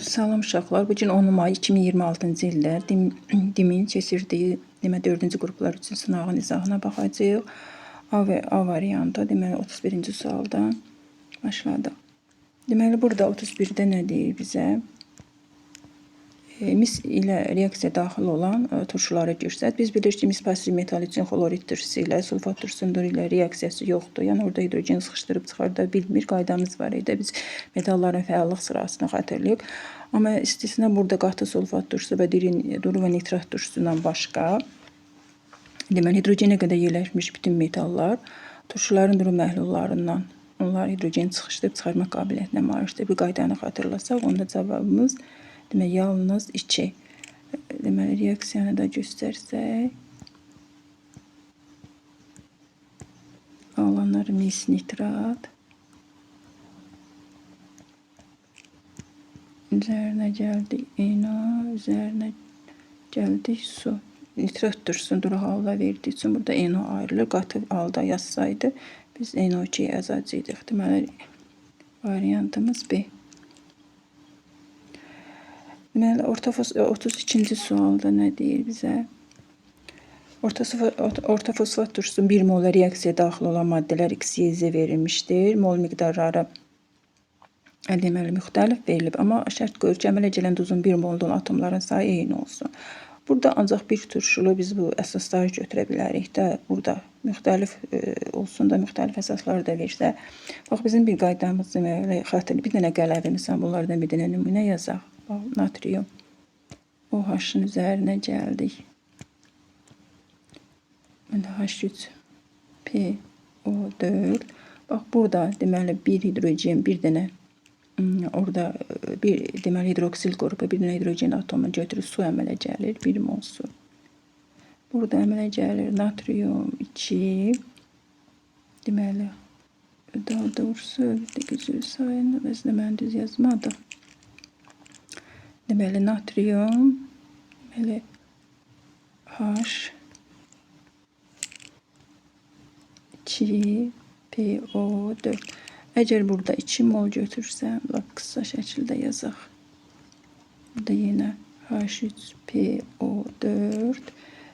Salam uşaqlar. Bu gün 10 may 2026-cı ildə DİM-in keçirdiyi demə 4-cü qruplar üçün sınağın izahına baxacağıq. A və A variantı, deməli 31-ci sualdan başladıq. Deməli burada 31-də nə deyir bizə? Mis ilə reaksiya daxil olan turşuları göstər. Biz bilirik ki, mis pasiv metal üçün xlorid turşusu ilə sulfat turşusunun ilə reaksiyası yoxdur. Yəni orada hidrogen sıxışdırıb çıxarda bilmir. Qaydamız var idi. Biz metalların fəallıq sırasını xatırlayıq. Amma istisna burada qatı sulfat turşusu və duru və nitrat turşusundan başqa, deməli hidrogenə qədər yerləşmiş bütün metallar turşuların duru məhlullarından onlar hidrogen çıxışdırıb çıxarmaq qabiliyyətinə malikdir. Bu qaydanı xatırlasaq, onda cavabımız demək, yalnız 2. Deməli, reaksiyanı da göstərsək. Alınır mis nitrat. Üzərinə gəldik Na, üzərinə gəldik su. Nitrat turşusunu duru halda verdiyi üçün burada NO ayrılır. Qatı halda yazsaydı biz NO2 yazacaqdıq. Deməli, variantımız B. Deməli, 32-ci sualda nə deyir bizə? Orta fosfat turşusunun 1 molla reaksiyaya daxil olan maddələr X, Y, Z verilmişdir. Mol miqdarları deməli, müxtəlif verilib. Amma şərt qoyur ki, əmələ gələn duzun 1 molda olan atomların sayı eyni olsun. Burada ancaq bir turşulu biz bu əsasları götürə bilərik də. Burada müxtəlif olsun da, müxtəlif əsasları da versə. Bax, bizim bir qaydamız deməli, xatır, bir dənə qələvi, məsələn, bunlardan bir dənə nümunə yazaq. Bax, natrium OH-ın üzərinə gəldik. H3 PO4. Bax, burada deməli bir hidrogen, bir dənə orada bir deməli hidroksil qrupu, bir dənə hidrogen atomu götürür, su əmələ gəlir, 1 mol su. Burada əmələ gəlir natrium 2. Deməli, daha doğrusu gücü sayını özünə mən düz yazmadım. Deməli, natrium, deməli, H 2 PO4. Əgər burada 2 mol götürsəm, lap qısa şəkildə yazaq. Burada yenə H3PO4.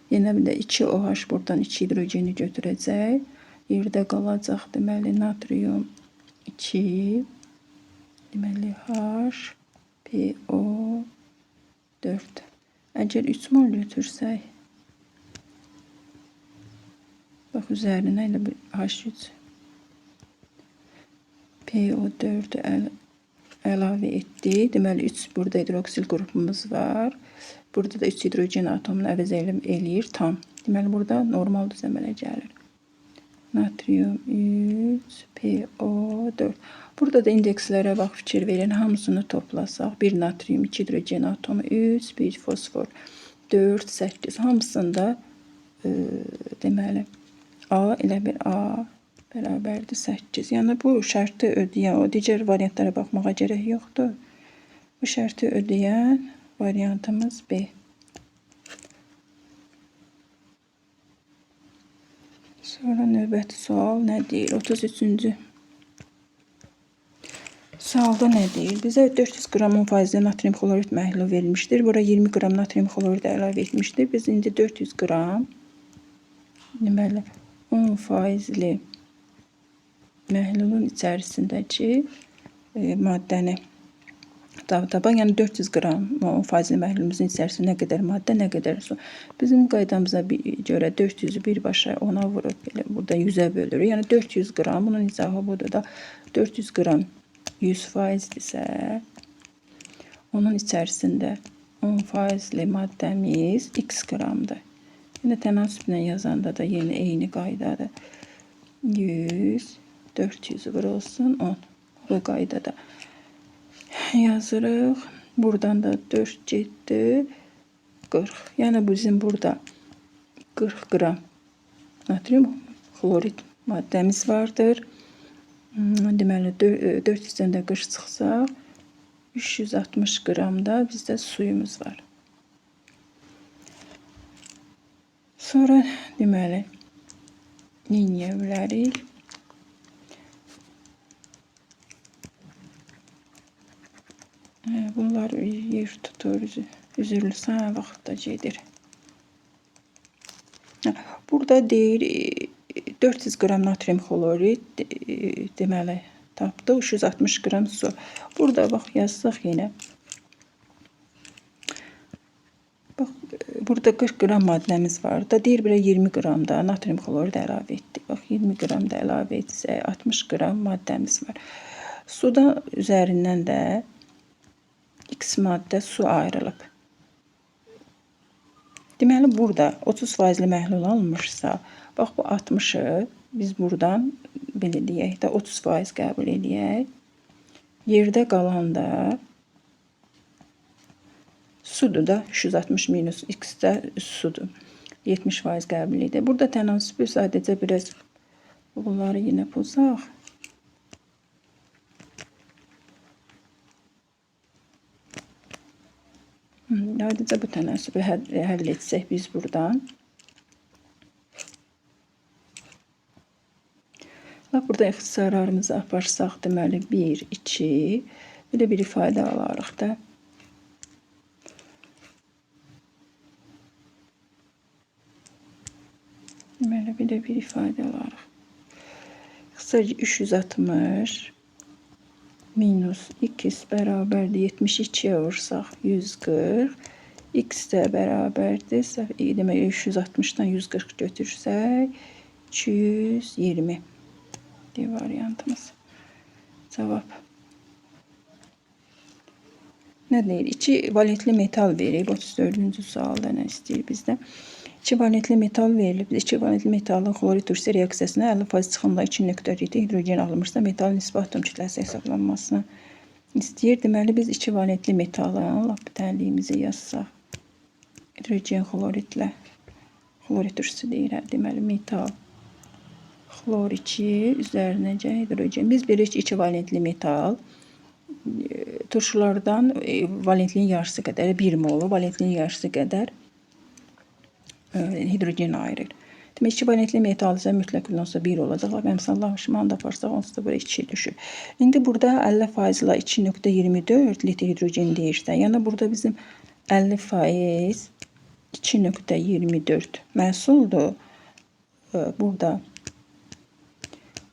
Yenə bir də 2 OH buradan 2 hidrogeni götürəcək. Yerdə qalacaq, deməli, natrium 2, deməli, H PO4. Əgər 3 mol götürsək, bax, üzərinə elə bir H3 PO4-ü əlavə etdik. Deməli, 3 burada hidroksil qrupumuz var. Burada da 3 hidrogen atomunu əvəz eləyir tam. Deməli, burada normal düz əmələ gəlir. Natrium 3, PO4. Burada da indekslərə bax, fikir verin. Hamısını toplasaq. 1 natrium, 2 hidrogen atomu, 3, 1 fosfor, 4, 8. Hamısında deməli, A elə bir A bərabərdir 8. Yəni, bu şərti ödəyən, o digər variantlara baxmağa gərək yoxdur. Bu şərti ödəyən variantımız B. Sonra növbəti sual nə deyir? 33-cü sualda nə deyir? Bizə 400 qram 10% natrium xlorid məhlulu verilmişdir. Bura 20 qram natrium xlorid əlavə etmişdir. Biz indi 400 qram deməli 10 faizli məhlulun içərisindəki maddəni tapa, yəni 400 qram 10 faizli məhlulumuzun içərisində nə qədər maddə, nə qədər su. Bizim qaydamıza görə 400-ü birbaşa 10-a vurub, belə burada 100-ə bölürük. Yəni 400 qram, bunun izahı budur da, 400 qram 100 faizdirsə, onun içərisində 10 faizli maddəmiz x qramdır. Yenə tənasüblə yazanda da yenə eyni qaydadır. 100, 400 vurulsun 10. Bu qaydada yazırıq. Buradan da 4 getdi 40. Yəni bizim burada 40 qram natrium xlorid maddəmiz vardır. Deməli, 400-dən də 40 çıxsaq, 360 qram da bizdə suyumuz var. Sonra deməli, nə edə bilərik? Bunlar yer tutur, üzürlü vaxtda gedir. Burada deyir 400 qram natrium xlorid deməli tapdı, 360 qram su. Burada bax yazsaq yenə. Bax, burada 40 qram maddəmiz var da. Deyir belə 20 qram da natrium xlorid əlavə etdik. Bax 20 qram da əlavə etsək 60 qram maddəmiz var. Suda üzərindən də X maddə su ayrılıb. Deməli burada 30 faizli məhlul alınmışsa, bax bu 60-ı biz buradan belə deyək də 30% qəbul eləyək. Yerdə qalan da sudur da 360 minus x də sudur. 70% qəbul edək. Burada tənasübü sadəcə biraz bunları yenə pozaq. Sadəcə bu tənasübü həll etsək biz buradan. Lap burada ixtisarlarımızı aparsaq, deməli 1, 2, belə bir ifadə alarıq da. Deməli, belə bir ifadə alarıq. İxtisar 360 minus x bərabərdir 72-yə vursaq 140. X də bərabərdir. Demək 360-dan 140 götürsək 220. D variantımız. Cavab. Nə deyir? 2 valentli metal verib. 34-cü sualda nə istəyir bizdən? 2 valentli metal verilib. 2 valentli metalın xlorid turşusu reaksiyasına 50% çıxımla 2,7 hidrogen alınmışsa, metalın nisbi atom kütləsi hesablanmasını istəyir. Deməli, biz 2 valentli metalın lap tənliyimizi yazsaq, hidrogen xloridlə, xlorid turşusu deyir, deməli, metal xlor 2 üzərinəcə hidrogen. Biz bilirik ki, 2 valentli metal turşulardan valentliyin yarısı qədər, 1 molu valentliyin yarısı qədər hidrogen ayırır. Demək, 2 valentli metal isə mütləq onsuz 1 olacaq. Əmsallah aşmanı da aparsaq, onsuz da bura 2 düşür. İndi burada 50% ilə 2,24 litr hidrogen deyirsə, yəni burada bizim 50% 2,24 məhsuldur. Burada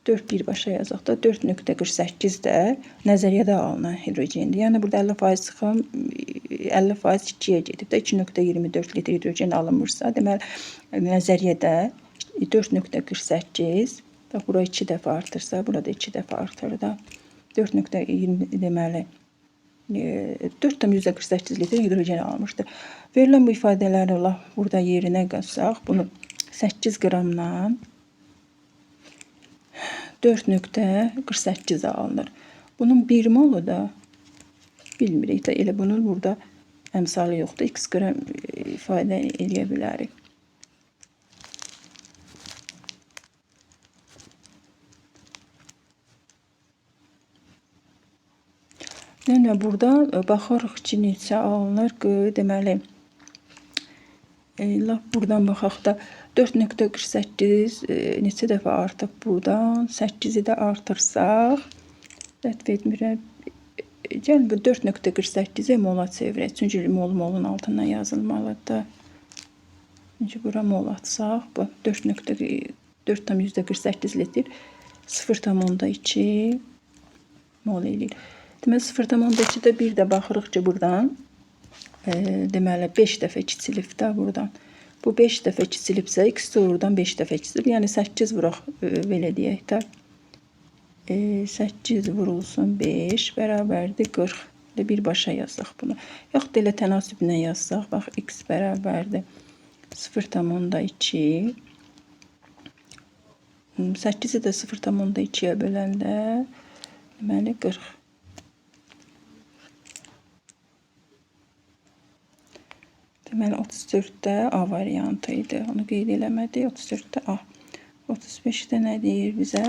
4 birbaşa yazaq da 4,48 də nəzəriyyədə alınan hidrogendir. Yəni burada 50% çıxım, 50% 2-yə gedib də 2,24 litr hidrogen alınmırsa, deməli nəzəriyyədə 4,48, bax bura 2 dəfə artırsa, burada 2 dəfə artır da 4,20 deməli 4,48 litr hidrogen alınmışdır. Verilən bu ifadələri lap burada yerinə qoysaq, bunu 8 qramdan 4,48 alınır. Bunun 1 molu da bilmirik də, elə bunun burada əmsalı yoxdur. X qram ifadə eləyə bilərik. Yəni burada baxırıq ki, neçə alınır ki, deməli, lap buradan baxaq da 4,48 neçə dəfə artıb buradan, 8-i də artırsaq, səhv etmirəm, gəl bu 4,48-i mola çevirək, çünki mol molun altından yazılmalıdır. Çünki bura mol atsaq, bu 4,48 litr 0,2 mol eləyir. Deməli 0,2-də bir də baxırıq ki, buradan deməli 5 dəfə kiçilib də buradan. Bu 5 dəfə kiçilibsə, x doğrudan 5 dəfə kiçilib. Yəni 8 vuraq, belə deyək də. 8 vurulsun 5 bərabərdir 40. Elə birbaşa yazsaq bunu. Yaxud da elə tənasüblə yazsaq, bax x bərabərdir 0,2. 8-i də 0,2-yə böləndə deməli 40. Deməli 34-də A variantı idi. Onu qeyd eləmədik. 34-də A. 35-də nə deyir bizə?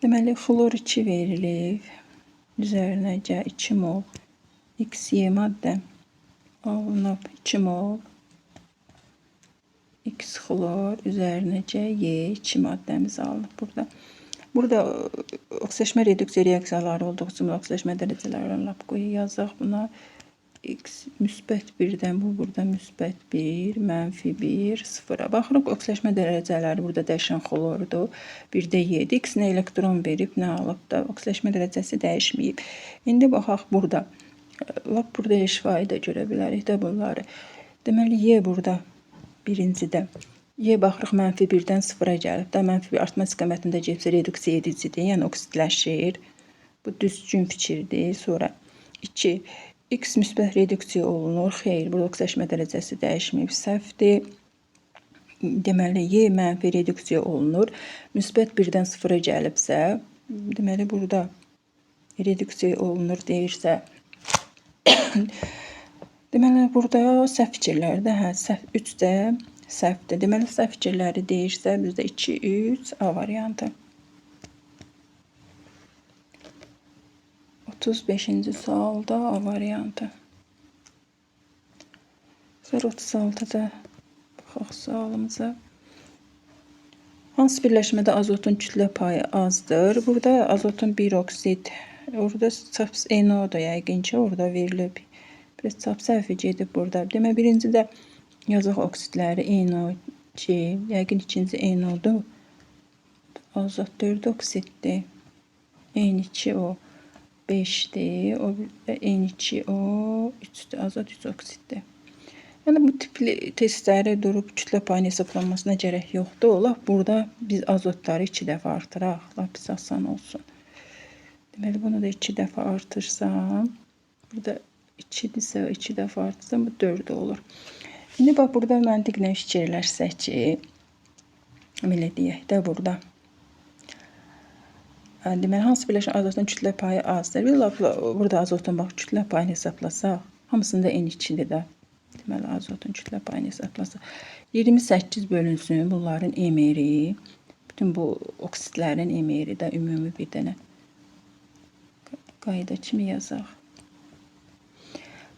Deməli xlor 2 verilib. Üzərinə 2 mol XY maddə alınıb 2 mol X xlor üzərinə Y 2 maddəmiz alınıb burada. Burada oksidaşma reduksiya reaksiyaları olduğu üçün oksidaşma dərəcələrini lap qoyu yazaq buna. X müsbət 1-dən bu burada müsbət 1, mənfi 1, 0-a. Baxırıq, oksidaşma dərəcələri burada dəyişən xlordur. 1-də 7. X nə elektron verib, nə alıb da. Oksidaşma dərəcəsi dəyişməyib. İndi baxaq burada. Lap burada şifahi də görə bilərik də bunları. Deməli, Y burada birincidə. Y baxırıq, mənfi 1-dən 0-a gəlib də. Mənfi 1 artma istiqamətində gedibsə reduksiya edicidir, yəni oksidləşir. Bu düzgün fikirdir. Sonra 2. X müsbət reduksiya olunur. Xeyr, burada oksidaşma dərəcəsi dəyişməyib, səhvdir. Deməli, Y mənfi reduksiya olunur. Müsbət 1-dən 0-a gəlibsə, deməli, burada reduksiya olunur deyirsə, deməli, burada səhv fikirlərdir. Hə, səhv 3 də səhvdir. Deməli, səhv fikirləri deyirsə, bizdə 2, 3 A variantı. 35-ci sualda A variantı. Sonra 36-da baxaq sualımıza. Hansı birləşmədə azotun kütlə payı azdır? Burada azotun bir oksid, orada çap NO-dur yəqin ki, orada verilib. Biraz çap səhvi gedib burada. Demək, birincidə yazaq oksidləri NO2, yəqin ikinci NO-dur. Azot 4 oksiddir. N2O 5-dir. O N2O 3-dür. Azot 3 oksiddir. Yəni bu tipli testləri durub kütlə payının hesablanmasına gərək yoxdur. Lap burada biz azotları 2 dəfə artıraq. Lap pis asan olsun. Deməli, bunu da 2 dəfə artırsam, burada 2-dirsə 2 dəfə artırsam, bu 4 olur. İndi bax, burada məntiqlə fikirləşsək ki, belə deyək də burada. Deməli, hansı birləşmə azotun kütlə payı azdır? Bir lap burada azotun bax, kütlə payını hesablasaq, hamısında N2-dir də. Deməli, azotun kütlə payını hesablasaq. 28 bölünsün bunların MR-i. Bütün bu oksidlərin MR-i də ümumi bir dənə qayda kimi yazaq.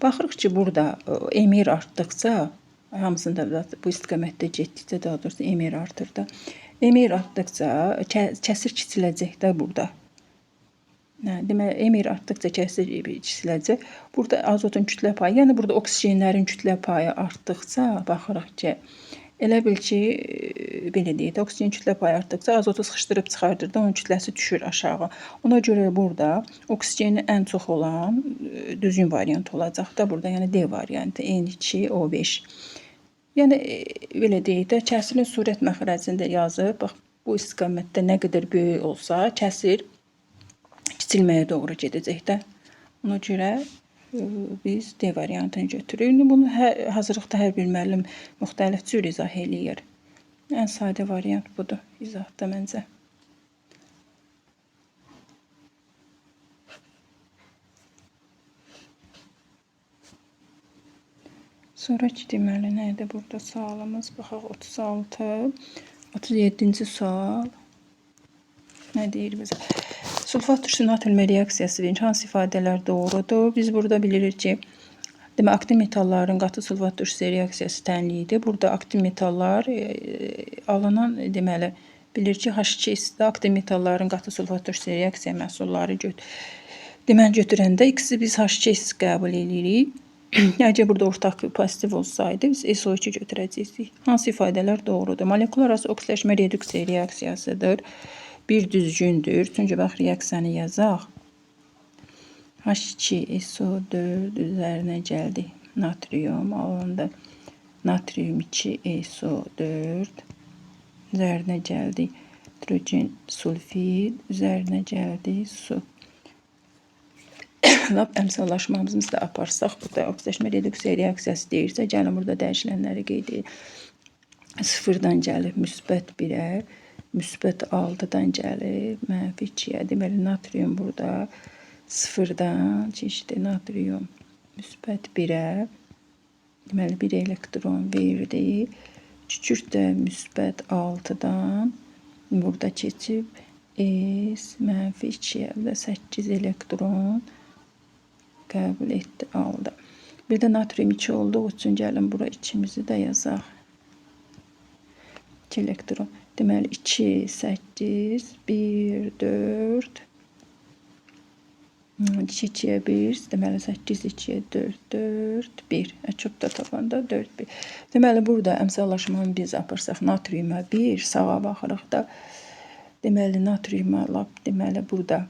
Baxırıq ki, burada MR artdıqca, hamısında bu istiqamətdə getdikcə, daha doğrusu MR artır da. MR artdıqca kəsir kiçiləcək də burada. Deməli, MR artdıqca kəsir kiçiləcək. Burada azotun kütlə payı, yəni burada oksigenlərin kütlə payı artdıqca, baxırıq ki, elə bil ki, belə deyək də, oksigen kütlə payı artdıqca azotu sıxışdırıb çıxardır da, onun kütləsi düşür aşağı. Ona görə burada oksigeni ən çox olan düzgün variant olacaq da burada, yəni D variantı N2O5. Yəni, belə deyək də, kəsirin surət məxrəcində yazıb, bax, bu istiqamətdə nə qədər böyük olsa, kəsir kiçilməyə doğru gedəcək də. Ona görə biz D variantını götürürük. İndi bunu hazırlıqda hər bir müəllim müxtəlif cür izah eləyir. Ən sadə variant budur izahda məncə. Sonraki deməli nə idi burada sualımız? Baxaq 36, 37-ci sual. Nə deyir bizə? Sulfat turşusunun atılma reaksiyası verir. Hansı ifadələr doğrudur? Biz burada bilirik ki, demək, aktiv metalların qatı sulfat turşusu reaksiyası tənliyidir. Burada aktiv metallar alınan, deməli, bilir ki, H2S-də aktiv metalların qatı sulfat turşusu reaksiya məhsulları deməli, götürəndə X-i biz H2S qəbul edirik. Əgər burada ortaq pozitiv olsaydı, biz SO2 götürəcəkdik. Hansı ifadələr doğrudur? Molekul arası oksidləşmə reduksiya reaksiyasıdır. Bir düzgündür. Çünki bax, reaksiyanı yazaq. H2SO4 üzərinə gəldi. Natrium alındı. Natrium 2SO4 üzərinə gəldi. Hidrogen sulfid üzərinə gəldi. Su. Lap əmsallaşmamızı da aparsaq, burada oksidləşmə reduksiya reaksiyası deyirsə, gəlin burada dəyişilənləri qeyd edək. Sıfırdan gəlib müsbət 1-ə, müsbət 6-dan gəlib mənfi 2-yə. Deməli, natrium burada sıfırdan keçdi. Natrium müsbət 1-ə, deməli, 1 elektron verdi. Kükürt də müsbət 6-dan burada keçib S mənfi 2-yə, bu da 8 elektron qəbul etdi, aldı. Bir də natrium 2 olduğu üçün gəlin bura 2-mizi də yazaq. 2 elektron. Deməli 2, 8, 1, 4, 2, 2-yə 1, deməli 8, 2-yə 4, 4, 1. Çox da tapanda 4, 1. Deməli, burada əmsallaşmanı biz aparsaq natriuma 1, sağa baxırıq da. Deməli, natriuma lap, deməli, burada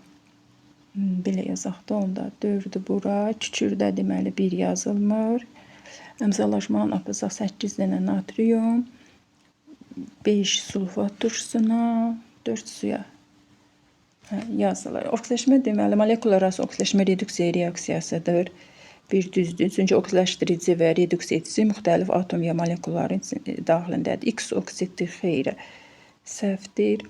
belə yazaq da onda 4-ü bura, kükürdə deməli 1 yazılmır. Əmsallaşmanı aparsaq 8 dənə natrium, 5 sulfat turşusuna, 4 suya yazılır. Oksidaşma deməli molekular arası oksidaşma reduksiya reaksiyasıdır. Bir düzdür. Çünki oksidaşdırıcı və reduksiya edici müxtəlif atom ya molekulların daxilindədir. X oksiddir, xeyr, səhvdir.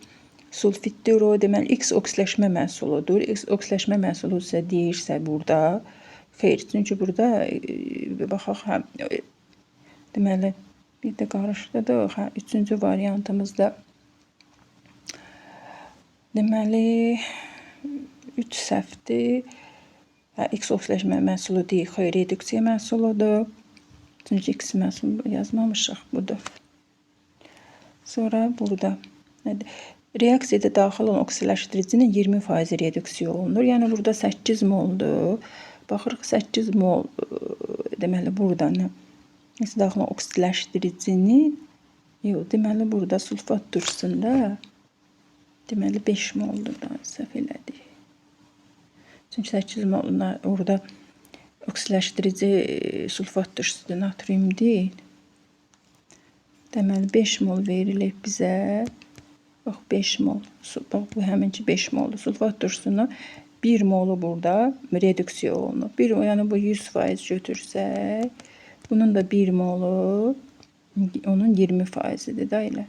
Sulfitdir o, deməli X oksidaşma məhsuludur. X oksidaşma məhsulu isə deyirsə burada xeyr. Çünki burada baxaq, hə, deməli bir də qarışdırdıq. Hə, üçüncü variantımızda deməli 3 səhvdir. Hə, X oksidaşma məhsulu deyil, xeyr, reduksiya məhsuludur. Çünki X məhsulu yazmamışıq, budur. Sonra burada nədir? Reaksiyada daxil olan oksidaşdırıcının 20% reduksiya olunur. Yəni burada 8 moldur. Baxırıq 8 mol, deməli burada nə? Daxil olan oksidaşdırıcının, yox, deməli burada sulfat turşusunda deməli 5 moldur da, səhv elədik. Çünki 8 mol orada oksidaşdırıcı sulfat turşusudur, natrium deyil. Deməli 5 mol verilib bizə. Bax 5 mol. Bax bu həminki 5 moldur. Sulfat turşusunu 1 molu burada reduksiya olunub. Bir, yəni bu 100% götürsək, bunun da 1 molu onun 20%-dir da elə.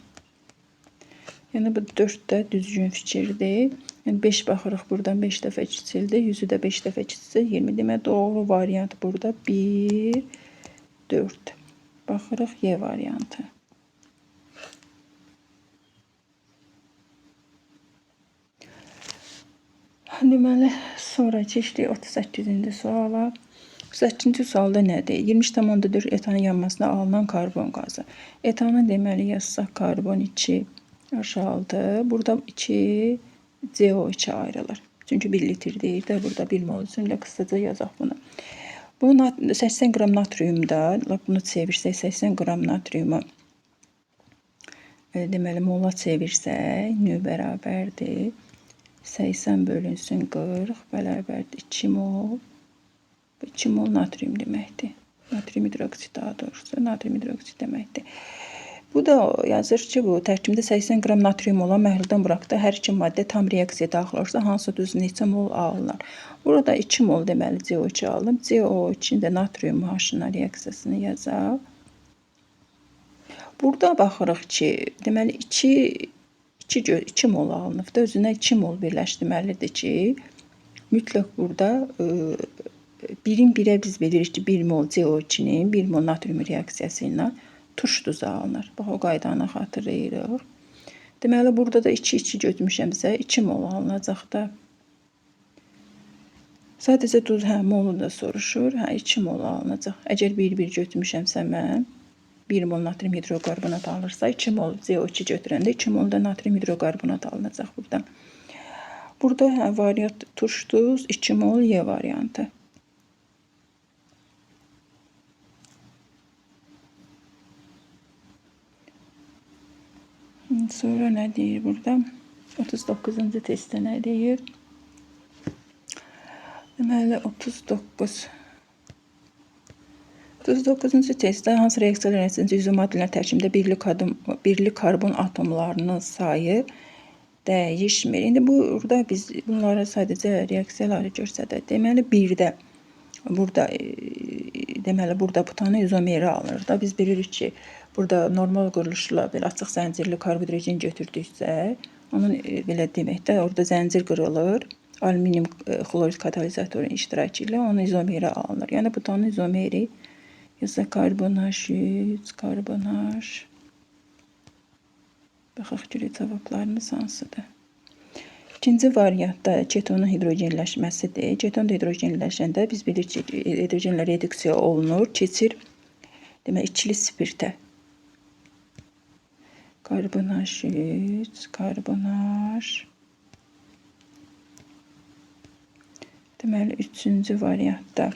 Yəni bu 4 də düzgün fikirdir. Yəni 5 baxırıq buradan 5 dəfə kiçildi. 100-ü də 5 dəfə kiçilsə 20. Demək doğru variant burada 1, 4. Baxırıq Y variantı. Deməli, sonra keçdik 38-ci suala. 38-ci sualda nədir? 23,4 etanın yanmasına alınan karbon qazı. Etanı deməli yazsaq karbon 2 H6. Burada 2 CO2 ayrılır. Çünki 1 litr deyir də burada 1 mol üçün elə qısaca yazaq bunu. Bu 80 qram natriumda, lap bunu çevirsək 80 qram natriumu deməli mola çevirsək nü bərabərdir 80 bölünsün 40 bərabərdir 2 mol. Bu 2 mol natrium deməkdir. Natrium hidroksid daha doğrusu natrium hidroksid deməkdir. Bu da yazır ki, bu tərkibində 80 qram natrium olan məhluldan buraxdığı hər iki maddə tam reaksiyaya daxil olursa, hansı duz neçə mol alınır? Burada 2 mol deməli CO2 alınıb. CO2-nin də natrium H-la reaksiyasını yazaq. Burada baxırıq ki, deməli 2 mol alınıb da, özünə 2 mol birləşdirməlidir ki, mütləq burada birin birə biz bilirik ki, 1 mol CO2-nin 1 mol natrium reaksiyası ilə turş duzu alınır. Bax, o qaydanı xatırlayırıq. Deməli, burada da 2-2 götürmüşəmsə, 2 mol alınacaq da. Sadəcə duz, hə, molu da soruşur. Hə, 2 mol alınacaq. Əgər 1-1 götürmüşəmsə mən, 1 mol natrium hidrokarbonat alırsa, 2 mol CO2 götürəndə 2 mol da natrium hidrokarbonat alınacaq buradan. Burada hə, variant turş duz, 2 mol Y variantı. Sonra nə deyir burada? 39-cu testdə nə deyir? Deməli 39. 39-cu testdə hansı reaksiyalar nəticəsində üzüm maddələr tərkibində birli karbon atomlarının sayı dəyişmir. İndi burada biz bunlara sadəcə reaksiyaları göstərək. Deməli 1-də burada deməli burada butanın izomeri alınır da. Biz bilirik ki, burada normal quruluşla belə açıq zəncirli karbohidrogen götürdüksə, onun belə demək də orada zəncir qırılır. Alüminium xlorid katalizatorunun iştirakı ilə onun izomeri alınır. Yəni butanın izomeri yazsa karbon H3, karbon H. Baxaq görək cavablarımız hansıdır. İkinci variantda ketonun hidrogenləşməsidir. Keton da hidrogenləşəndə biz bilirik ki, hidrogenlə reduksiya olunur, keçir demək ikili spirtə. Karbon H3, karbon H. Deməli, üçüncü variantda.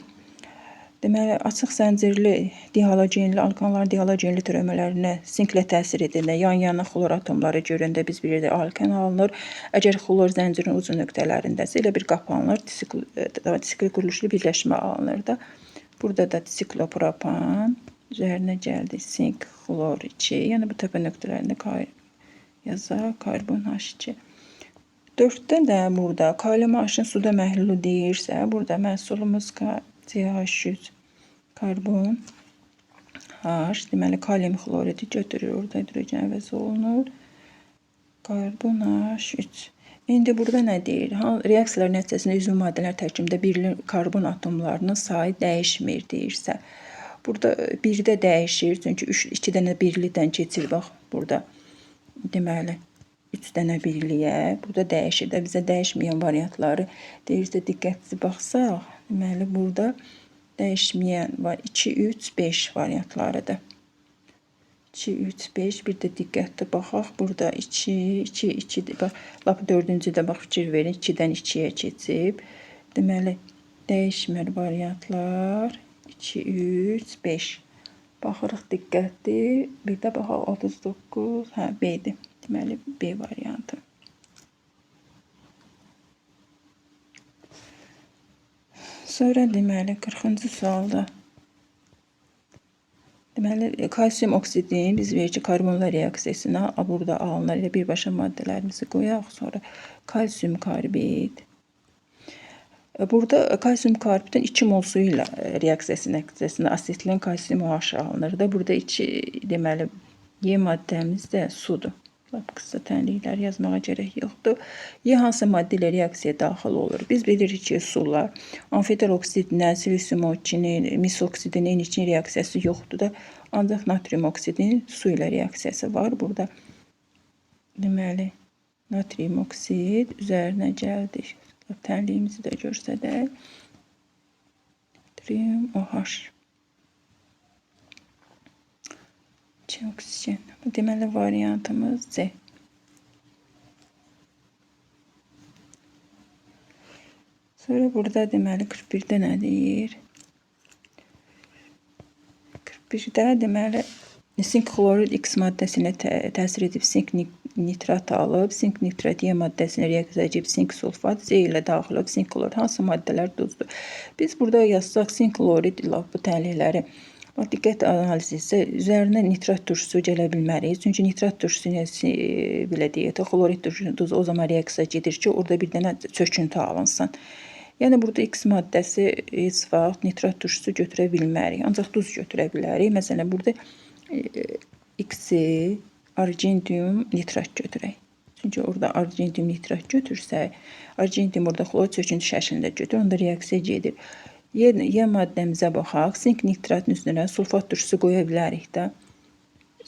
Deməli, açıq zəncirli dihalogenli alkanların dihalogenli törəmələrinə sinklə təsir edəndə yan-yana xlor atomları görəndə biz bilirik alkan alınır. Əgər xlor zəncirin ucu nöqtələrindəsə elə bir qapanılır, disikl quruluşlu birləşmə alınır da. Burada da disiklopropan üzərinə gəldi sink xlor 2. Yəni bu təpə nöqtələrində yazaq karbon H2. 4-də də burada kalium H-ın suda məhlulu deyirsə, burada məhsulumuz CH3 karbon H, deməli kalium xloridi götürür, orada hidrogen əvəz olunur. Karbon H3. İndi burada nə deyir? Reaksiyalar nəticəsində üzvü maddələr tərkibində birli karbon atomlarının sayı dəyişmir deyirsə. Burada birdə dəyişir, çünki 2 dənə birlidən keçir, bax burada. Deməli, 3 dənə birliyə. Burada dəyişir də, bizə dəyişməyən variantları deyirsə, diqqətli baxsaq, deməli, burada dəyişməyən var 2, 3, 5 variantlarıdır. 2, 3, 5. Bir də diqqətli baxaq. Burada 2, 2, 2. Bax, lap dördüncü də bax, fikir verin. 2-dən 2-yə keçib. Deməli, dəyişmir variantlar. 2, 3, 5. Baxırıq diqqətli. Bir də baxaq 39. Hə, B-dir. Deməli, B variantı. Sonra deməli, 40-cı sualda. Deməli, kalsium oksidin biz verir ki, karbonla reaksiyasına burada alınır. Elə birbaşa maddələrimizi qoyaq. Sonra kalsium karbid. Burada kalsium karbidin 2 mol suyu ilə reaksiyası nəticəsində asetilen kalsium OH alınır da. Burada 2, deməli, Y maddəmiz də sudur. Lap qısa tənliklər yazmağa gərək yoxdur. Y hansı maddə ilə reaksiyaya daxil olur? Biz bilirik ki, sular amfoter oksidinə, silisium O2-nin, mis oksidinin N2-nin reaksiyası yoxdur da. Ancaq natrium oksidinin su ilə reaksiyası var. Burada deməli, natrium oksid üzərinə gəldik. Tənliyimizi də görsədək. Natrium OH. 2 oksigen. Deməli, variantımız C. Sonra burada deməli 41-də nə deyir? 41-də deməli sink xlorid X maddəsinə təsir edib sink nitrat alıb, sink nitrat Y maddəsinə reaksiya edib sink sulfat, Z ilə daxil olub sink xlorid. Hansı maddələr duzdur? Biz burada yazsaq sink xlorid bu tənlikləri. Bax, diqqət analiz etsə, üzərinə nitrat turşusu gələ bilmərik. Çünki nitrat turşusu belə deyək də, xlorid turşusu duzu o zaman reaksiya gedir ki, orada bir dənə çöküntü alınsın. Yəni, burada X maddəsi heç vaxt nitrat turşusu götürə bilmərik. Ancaq duz götürə bilərik. Məsələn, burada X-i argentium nitrat götürək. Çünki orada argentium nitrat götürsək, argentium orada xlorid çöküntü şəklində götürür, onda reaksiya gedir. Y maddəmizə baxaq. Sink nitratın üstünə sulfat turşusu qoya bilərik də.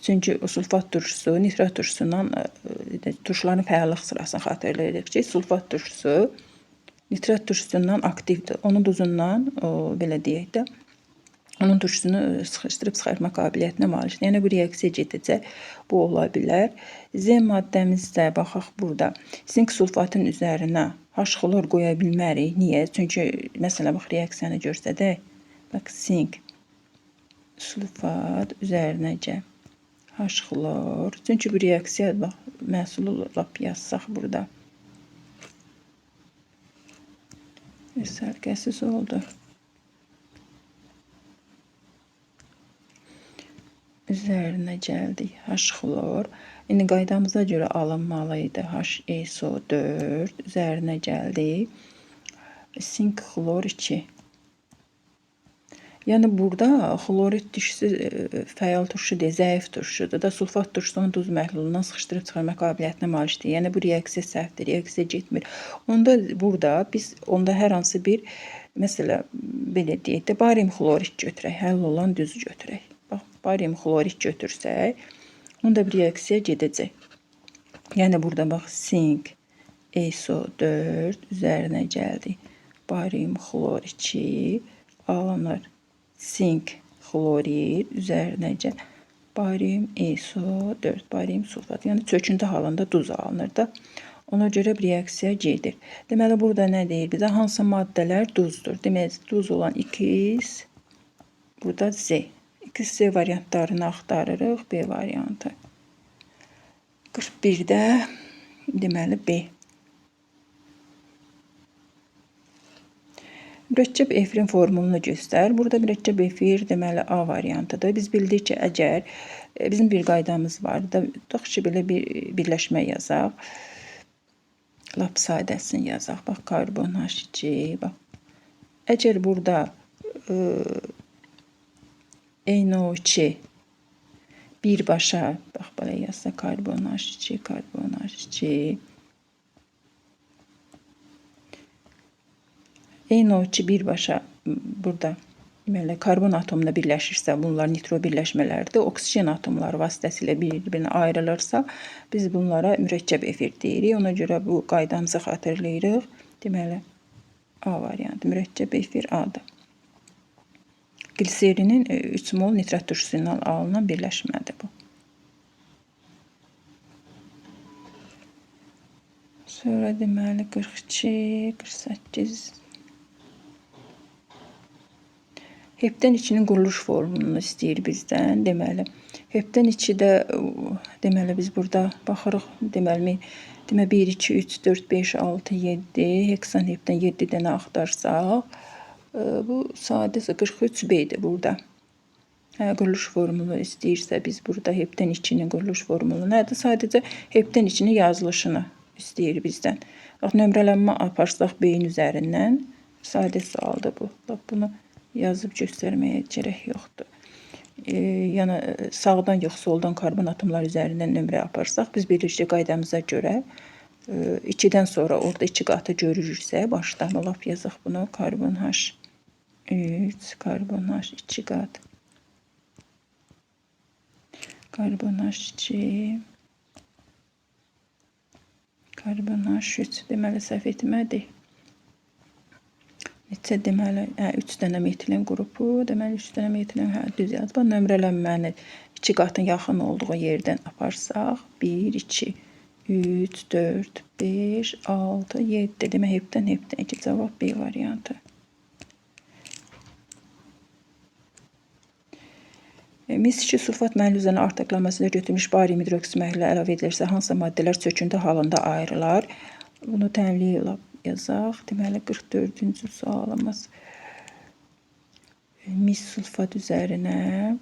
Çünki o sulfat turşusu nitrat turşusundan turşuların fəallıq sırasını xatırlayırıq ki, sulfat turşusu nitrat turşusundan aktivdir. Onun duzundan, o, belə deyək də, onun turşusunu sıxışdırıb çıxartma qabiliyyətinə malikdir. Yəni, bu reaksiya gedəcək. Bu ola bilər. Z maddəmizdə baxaq burada. Sink sulfatın üzərinə H xlor qoya bilmərik. Niyə? Çünki, məsələn, bax, reaksiyanı görsədək, bax, sink sulfat üzərinəcə H xlor. Çünki bu reaksiya, bax, məhsulu lap yazsaq burada. Bir sərqəsiz oldu. Üzərinə gəldik H xlor. İndi qaydamıza görə alınmalı idi HSO4. Üzərinə gəldik sink xlor 2. Yəni burada xlorid turşusu fəal turşu deyil, zəif turşudur da. Sulfat turşusunun duz məhlulundan sıxışdırıb çıxarma qabiliyyətinə malikdir. Yəni bu reaksiya səhvdir, reaksiya getmir. Onda burada biz onda hər hansı bir, məsələ belə deyək də, barium xlorid götürək, həll olan düzü götürək. Bax, barium xlorid götürsək, onda bir reaksiya gedəcək. Yəni burada bax, sink SO4 üzərinə gəldik. Barium xlor 2 alınır. Sink xlorid üzərinəcə Barium SO4, barium sulfat. Yəni çöküntü halında duz alınır da. Ona görə reaksiya gedir. Deməli, burada nə deyir bizə? Hansı maddələr duzdur? Deməli, duz olan 2, burada Z. 2C variantlarını axtarırıq. B variantı. 41-də deməli B. Mürəkkəb efirin formulunu göstər. Burada mürəkkəb efir deməli A variantıdır. Biz bildik ki, əgər bizim bir qaydamız var da, tutaq ki, belə bir birləşmə yazaq. Lap sadəsini yazaq. Bax, karbon H2. Bax. Əgər burada NO2 birbaşa, bax, belə yazsa karbon H2, karbon H2, NO2 birbaşa burada deməli, karbon atomuna birləşirsə, bunlar nitro birləşmələrdir. Oksigen atomları vasitəsilə bir-birinə ayrılırsa, biz bunlara mürəkkəb efir deyirik. Ona görə bu qaydamızı xatırlayırıq. Deməli, A variantı, mürəkkəb efir A-dır. Gliserinin 3 mol nitrat turşusu ilə alınan birləşmədir bu. Sonra deməli 42, 48. Hepten 2-nin quruluş formulunu istəyir bizdən. Deməli, hepten 2-də deməli biz burada baxırıq. Deməli, 1, 2, 3, 4, 5, 6, 7, heksan hepten 7 dənə axtarsaq, bu sadəcə 43B-dir burada. Hə, quruluş formulu istəyirsə biz burada hepten 2-nin quruluş formulu nədir? Sadəcə hepten 2-nin yazılışını istəyir bizdən. Bax, nömrələnmə aparsaq B-nin üzərindən, sadə sualdır bu. Bax, bunu yazıb göstərməyə gərək yoxdur. Yəni sağdan yox, soldan karbon atomları üzərindən nömrə aparsaq, biz bilirik ki, qaydamıza görə 2-dən sonra orada 2 qatı görürüksə, başdan lap yazaq bunu. Karbon H3, karbon H2 qat, karbon H2, karbon H3. Deməli, səhv etmədik. Neçə deməli, 3 dənə metilen qrupu, deməli 3 dənə metilen, hə, düz yazıb. Nömrələnməni 2 qatın yaxın olduğu yerdən aparsaq, 1, 2, 3, 4, 5, 6, 7. Demək, hepten 2 cavab B variantı. Mis 2 sulfat məhlulu üzərinə artıqlamasıyla götürmüş barium hidroksid məhlulu əlavə edilirsə, hansı maddələr çöküntü halında ayrılar? Bunu tənliyi yazaq. Deməli, 44-cü sualımız. Mis sulfat üzərinə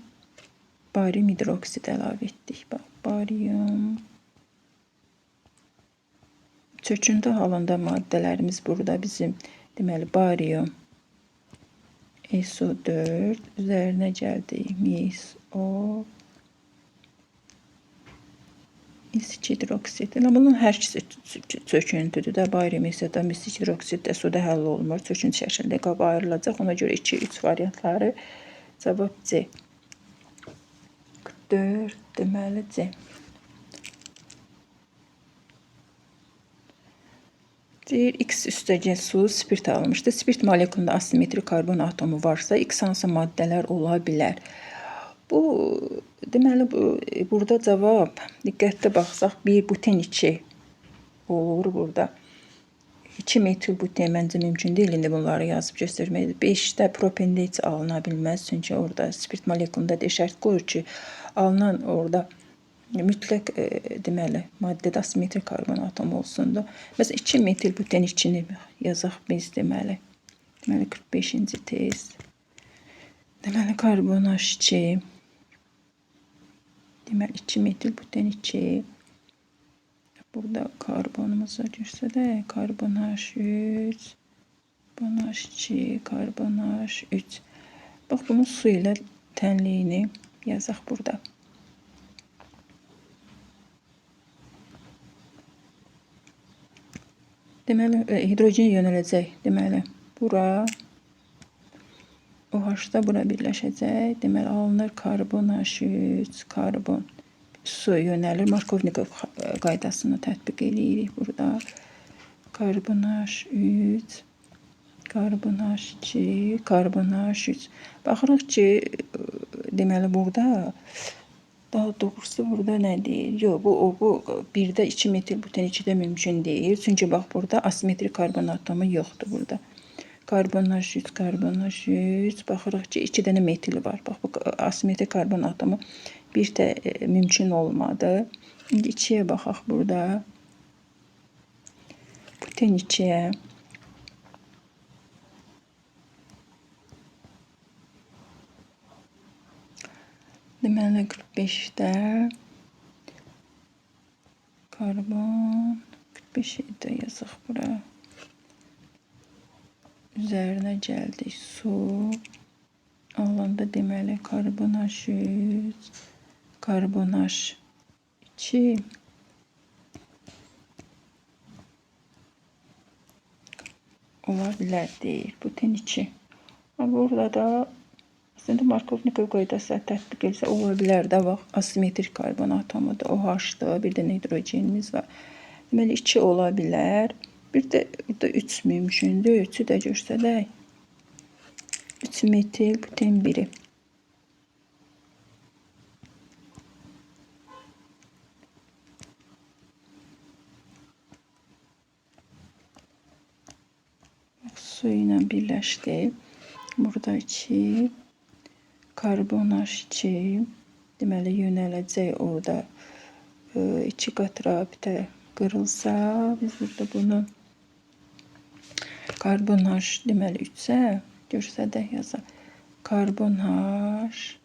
barium hidroksid əlavə etdik. Bax, barium. Çöküntü halında maddələrimiz burada bizim, deməli, barium SO4 üzərinə gəldik. Mis O mis 2 hidroksid. Elə bunun hər ikisi çöküntüdür də. Barium isə də mis 2 hidroksid də suda həll olunmur. Çöküntü şəklində qaba ayrılacaq. Ona görə 2, 3 variantları cavab C. 44 deməli C. Deyir, X üstəgəl su spirt alınmışdır. Spirt molekulunda asimetrik karbon atomu varsa, X hansı maddələr ola bilər? Bu, deməli, burada cavab, diqqətli baxsaq, 1 buten 2 olur burada. 2 metil buten məncə mümkün deyil indi bunları yazıb göstərmək. 5-də propende heç alına bilməz. Çünki orada spirt molekulunda da şərt qoyur ki, alınan orada mütləq deməli, maddədə asimetrik karbon atomu olsun da. Məsələn, 2 metil buten 2-ni yazaq biz deməli. Deməli, 45-ci test. Deməli, karbon H2. Deməli, 2 metil buten 2. Burada karbonumuza göstərək. Karbon H3, karbon H2, karbon H3. Bax, bunun su ilə tənliyini yazaq burada. Deməli, hidrogen yönələcək. Deməli, bura OH-da bura birləşəcək. Deməli, alınır karbon H3, karbon su yönəlir. Markovnikov qaydasını tətbiq eləyirik burada. Karbon H3, karbon H2, karbon H3. Baxırıq ki, deməli, burada Daha doğrusu burada nə deyir? Yox, bu 1-də 2 metil buten 2-də mümkün deyil. Çünki bax burada asimetrik karbon atomu yoxdur burada. Karbon H3, karbon H3. Baxırıq ki, 2 dənə metil var. Bax bu asimetrik karbon atomu bir də mümkün olmadı. İndi 2-yə baxaq burada. Buten 2-yə. Deməli 45-də karbon 45-i də yazaq bura. Üzərinə gəldik su. Alanda deməli karbon H3, karbon H2. Ola bilər deyir. Buten 2. Burada da əslində Markovnikov qaydası tətbiq etsə ola bilər də, bax, asimetrik karbon atomudur, OH-dır, bir dənə hidrogenimiz var. Deməli 2 ola bilər. Bir də burada 3 mümkündür. 3-ü də göstərək. 3 metil buten 1-i. Su ilə birləşdi. Burada 2 karbon H2, deməli yönələcək orada 2 qat rabitə qırılsa, biz burada bunu karbon H deməli 3-sə, görsədək yazaq. Karbon H,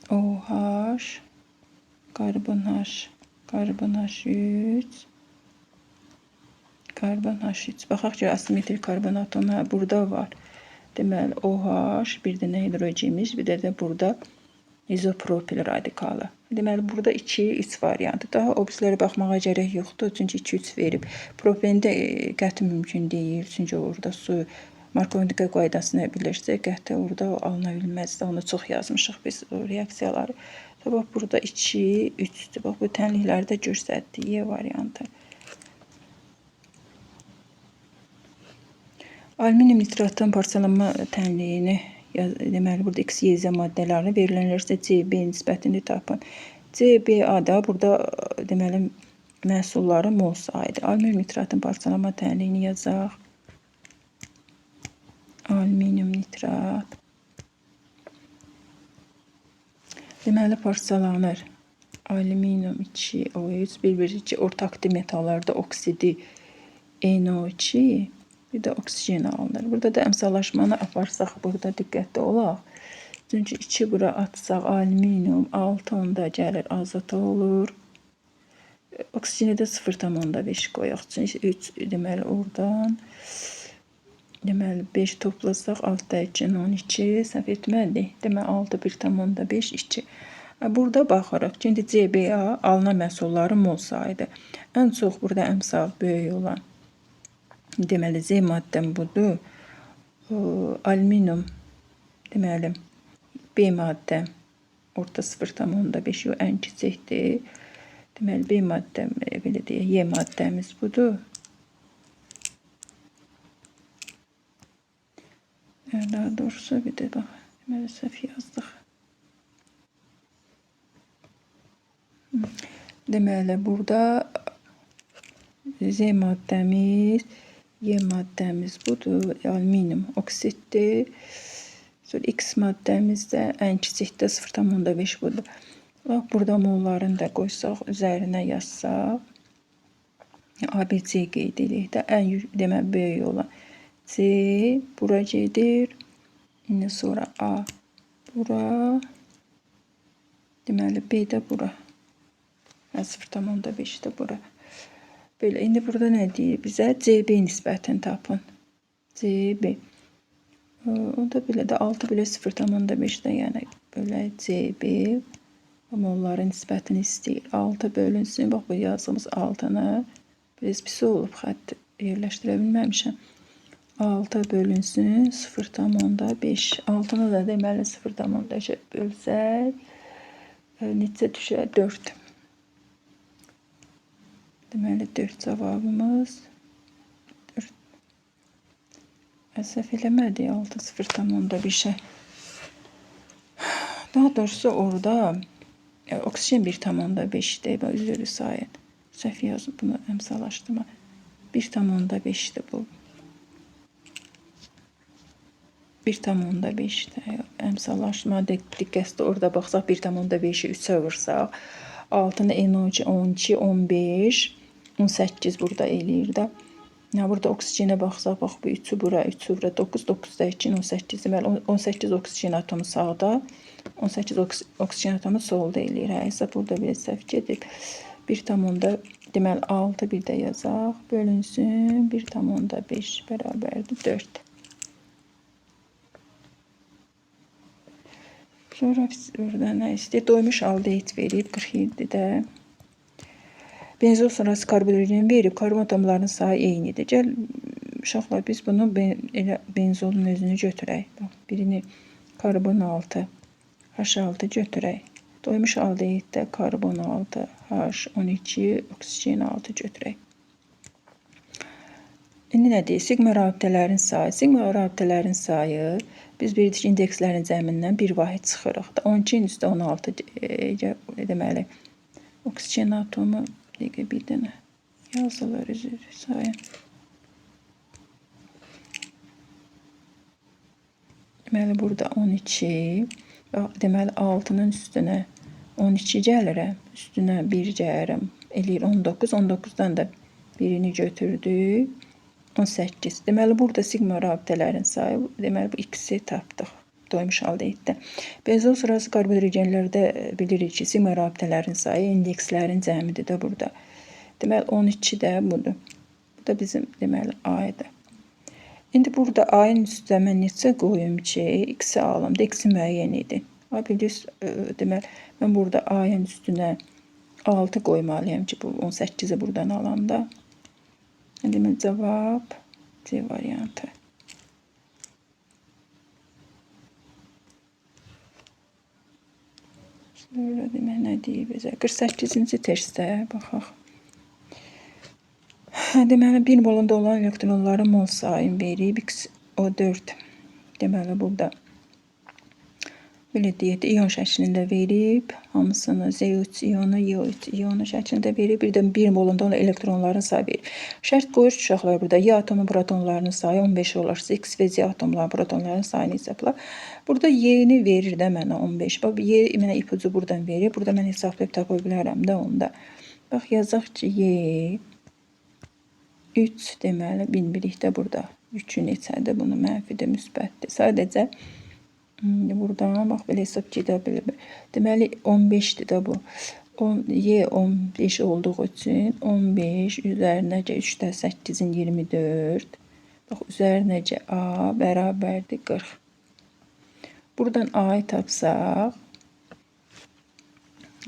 OH, karbon H, karbon H3, karbon H3. Baxaq ki, asimetrik karbon atomu burada var. Deməli, OH, bir dənə hidrogenimiz, bir də burada izopropil radikalı. Deməli, burada 2, 3 variantı. Daha o birislərə baxmağa gərək yoxdur, çünki 2, 3 verib. Propende qəti mümkün deyil, çünki orada su Markovnikov qaydasına birləşsə, qəti orada alına bilməz. Onu çox yazmışıq biz o reaksiyaları. Bax, burada 2, 3-dür. Bax, bu tənlikləri də göstərdi. Y variantı. Alüminium nitratın parçalanma tənliyini, deməli, burada X, Y, Z maddələrini verilənlər isə C, B nisbətini tapın. C, B, A da burada, deməli, məhsulların mol sayıdır. Alüminium nitratın parçalanma tənliyini yazaq. Alüminium nitrat. Deməli, parçalanır. Alüminium 2, O3, bir-bir 2 ortaqlı metallarda oksidi NO2, bir də oksigen alınır. Burada da əmsallaşmanı aparsaq, burada diqqətli olaq. Çünki 2 bura atsaq, alüminium 6 onda gəlir, azota olur. Oksigeni də 0,5 qoyaq. Çünki 3, deməli, oradan deməli, 5 toplasaq, 6 2, 12, səhv etmədik. Deməli, 6, 1,5, 2. Burada baxırıq. Şimdi CBA alınan məhsulların mol sayıdır. Ən çox burada əmsal böyük olan, deməli, Z maddəm budur. Alüminium, deməli, B maddəm orta 0,5 yox, ən kiçikdir. Deməli, B maddəm, belə deyək, Y maddəmiz budur. Daha doğrusu bir də bax, deməli, səhv yazdıq. Deməli, burada Z maddəmiz, Y maddəmiz budur, alüminium oksiddir. Sonra X maddəmiz də ən kiçikdə 0,5 budur. Bax, burada mollarını da qoysaq, üzərinə yazsaq, A, B, C qeyd edirik də, ən deməli, böyük olan C bura gedir. İndi sonra A bura, deməli, B də bura. 0,5 də bura. Belə, indi burada nə deyir bizə? CB nisbətini tapın. CB. O da belə də 6 bölü 0,5-də, yəni belə CB molların nisbətini istəyir. 6 bölünsün. Bax, bu yazdığımız 6-nı biraz pis olub, xətt yerləşdirə bilməmişəm. 6 bölünsün 0,5. 6-nı da deməli 0,5-ə bölsək neçə düşər? 4. Deməli 4 cavabımız 4. Səhv eləmədik 6 0,5-ə. Daha doğrusu orada Oksigen 1,5-dir. Üzr sayın. Səhv yazıb bunu əmsallaşdırma. 1,5-dir bu. 1,5-dir. Əmsallaşdırma diqqətli orada baxsaq 1,5-i 3-ə vursaq 6-nı NO2 12, 15, 18 burada eləyir də. Ya burada oksigenə baxsaq, bax bu 3-ü bura, 3-ü bura, 9, 9-da 2, 18. Deməli 18 oksigen atomu sağda, 18 oksigen atomu solda eləyir. Hə, hesab burada bir səhv gedib. 1, deməli 6 bir də yazaq, bölünsün 1,5 bərabərdir 4. Sonra burada nə istəyir? Doymuş aldehid verib 47-də. Benzol sonrası karbonhidrogen verib. Karbon atomlarının sayı eynidir. Gəl uşaqlar biz bunu elə benzolun özünü götürək. Bax, birini karbon 6, H6 götürək. Doymuş aldehiddə karbon 6, H12, oksigen 6 götürək. İndi nə deyir? Siqma rabitələrin sayı. Siqma rabitələrin sayı biz bildik indekslərin cəmindən bir vahid çıxırıq. 12-nin üstə 16 deməli oksigen atomu dəqiqə bir dənə yazılır üzr sayın. Deməli burada 12, deməli 6-nın üstünə 12 gəlirəm, üstünə 1 gəlirəm. Eləyir 19, 19-dan da birini götürdük. 18. Deməli burada siqma rabitələrin sayı, deməli bu x-i tapdıq. Doymuş aldehiddə. Benzol sırası karbonhidrogenlərdə bilirik ki, siqma rabitələrin sayı indekslərin cəmidir də burada. Deməli 12 də budur. Bu da bizim deməli A-ydı. İndi burada A-nın üstə mən neçə qoyum ki, x-i alım da, x-i müəyyən edin. A bilirsiniz, deməli mən burada A-nın üstünə 6 qoymalıyam ki, bu 18-i buradan alanda. Deməli cavab C variantı. Sonra demək nə deyir bizə? 48-ci testdə baxaq. Deməli 1 molunda olan elektronların mol sayını verib XO4. Deməli burada belə deyək də ion şəklində verib hamısını Z3 ionu, Y3 ionu şəklində verib. Bir də 1 molunda olan elektronların sayı verib. Şərt qoyur ki, uşaqlar burada Y atomu protonlarının sayı 15 olarsa X və Z atomlarının protonlarının sayını hesabla. Burada Y-ni verir də mənə 15. Bax Y mənə ipucu buradan verir. Burada mən hesablayıb tapa bilərəm də onda. Bax yazaq ki, Y 3 deməli bilmirik də burada. 3-ü neçədir? Bunu mənfidir, müsbətdir. Sadəcə buradan bax belə hesab gedə bilir. Deməli 15-dir də bu. Y 15 olduğu üçün 15 üzərinəcə 3 də 8-in 24. Bax üzərinəcə A bərabərdir 40. Buradan A-yı tapsaq,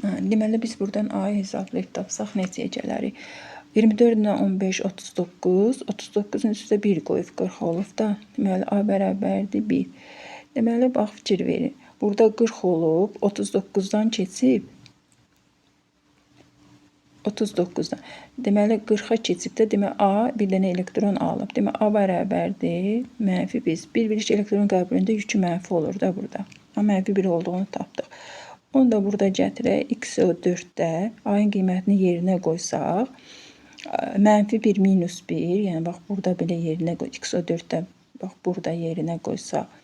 deməli biz buradan A-yı hesablayıb tapsaq neçəyə gələrik? 24 ilə 15 39, 39-un üstə 1 qoyub 40 olub da. Deməli A bərabərdir 1. Deməli bax fikir verin. Burada 40 olub, 39-dan keçib 39-dan. Deməli 40-a keçib də deməli A bir dənə elektron alıb. Deməli A bərabərdir mənfi 1. Bir elektron qəbulündə yükü mənfi olur da burada. A mənfi 1 olduğunu tapdıq. Onu da burada gətirək. XO4-də A-nın qiymətini yerinə qoysaq, mənfi 1 minus 1, yəni bax burada belə yerinə qoy, XO4-də bax burada yerinə qoysaq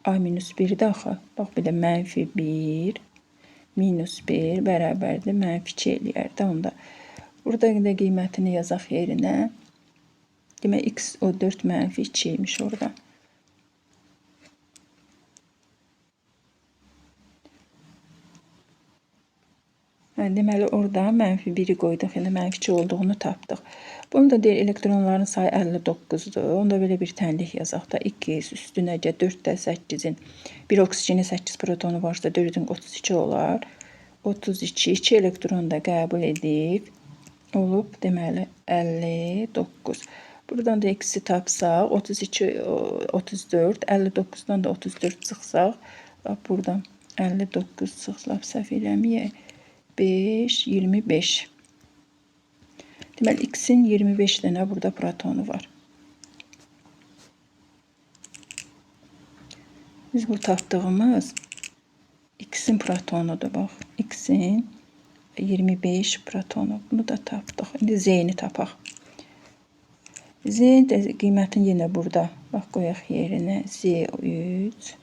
A minus 1-də axı. Bax belə mənfi 1 minus 1 bərabərdir mənfi 2 eləyər də onda. Burada da qiymətini yazaq yerinə. Demək XO4 mənfi 2 imiş orada. Deməli orada mənfi 1-i qoyduq, yəni mənfi 2 olduğunu tapdıq. Bunu da deyir elektronların sayı 59-dur. Onda belə bir tənlik yazaq da 2 üstünəcə 4 də 8-in bir oksigenin 8 protonu varsa 4-ün 32 olar. 32 2 elektron da qəbul edib olub deməli 59. Buradan da x-i tapsaq 32 34 59-dan da 34 çıxsaq bax buradan 59 çıxsa lap səhv eləməyək. 5, 25. Deməli, X-in 25 dənə burada protonu var. Biz bu tapdığımız X-in protonudur, bax. X-in 25 protonu. Bunu da tapdıq. İndi Z-ni tapaq. Z də qiymətini yenə burada bax qoyaq yerinə. Z3.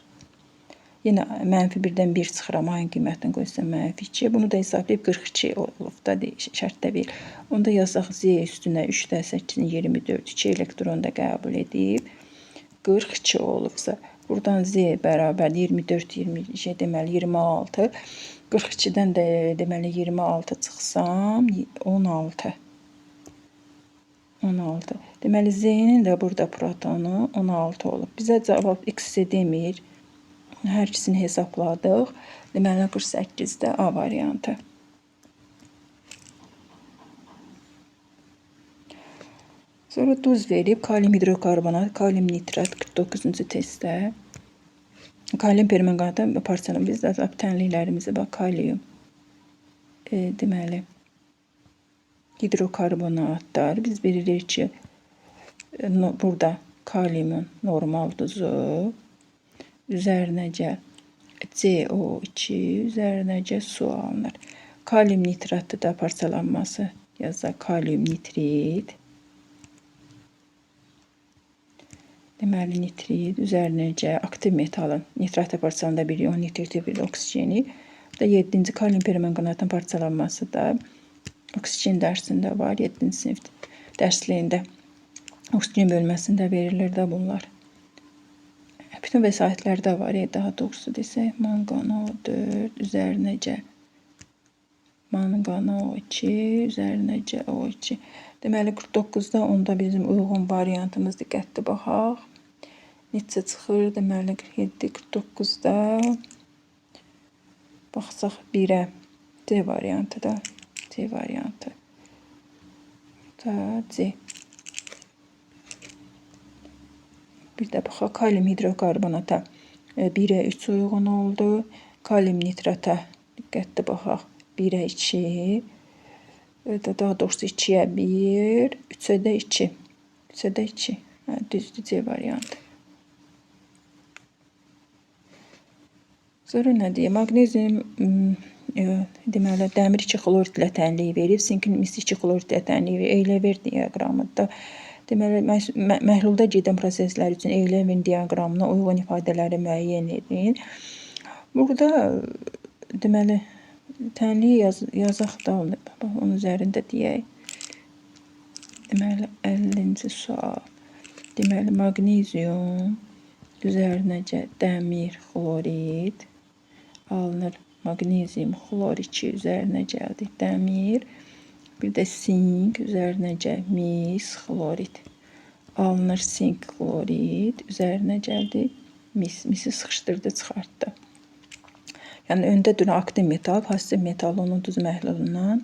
Yenə mənfi 1-dən 1 çıxıram. Ayın qiymətini qoysam mənfi 2. Bunu da hesablayıb 42 olub da şərtdə bir. Onda yazaq Z üstünə 3 də 8-in 24. 2 elektron da qəbul edib. 42 olubsa buradan Z bərabər 24, 20, deməli 26. 42-dən də deməli 26 çıxsam 16. 16. Deməli Z-nin də burada protonu 16 olub. Bizə cavab X demir. Hər ikisini hesabladıq. Deməli 48-də A variantı. Sonra duz verib kalium hidrokarbonat, kalium nitrat 49-cu testdə. Kalium permanganatı parçalanır. Biz də tənliklərimizi bax kalium deməli hidrokarbonatlar. Biz bilirik ki burada kaliumun normal duzu üzərinəcə CO2 üzərinəcə su alınır. Kalium nitratı da parçalanması yazaq kalium nitrit. Deməli nitrit üzərinəcə aktiv metalın nitratı parçalananda bir ion nitriti bir oksijeni. Bu da 7-ci kalium permanganatın parçalanması da oksigen dərsində var. 7-ci sinif dərsliyində oksigen bölməsində verilir də bunlar. Bütün vəsaitlərdə var. Daha doğrusu desək manqan O4 üzərinəcə manqan O2 üzərinəcə O2. Deməli 49-da onda bizim uyğun variantımız diqqətli baxaq. Neçə çıxır? Deməli 47, 49-da baxsaq 1-ə C variantı da. C variantı. Da C. Bir də baxaq kalium hidrokarbonata 1-ə 3 uyğun oldu. Kalium nitrata diqqətli baxaq 1-ə 2. Daha doğrusu 2-yə 1, 3-ə də 2. 3-ə də 2. Hə, düzdür, C variantı. Sonra nə deyir? Maqnezium deməli dəmir 2 xlorid ilə tənlik verib, sinkin mis 2 xlorid ilə tənlik verib. Eylever diaqramında. Deməli, məhlulda gedən proseslər üçün Eylever diaqramına uyğun ifadələri müəyyən edin. Burada deməli tənliyi yazaq da bax, onun üzərində deyək. Deməli 50-ci sual. Deməli maqnezium üzərinəcə dəmir xlorid alınır. Maqnezium xlor 2 üzərinə gəldi. Dəmir, bir də sink üzərinəcə mis xlorid alınır. Sink xlorid üzərinə gəldi. Mis, misi sıxışdırdı, çıxartdı. Yəni öndə duran aktiv metal, pasiv metal onun duz məhlulundan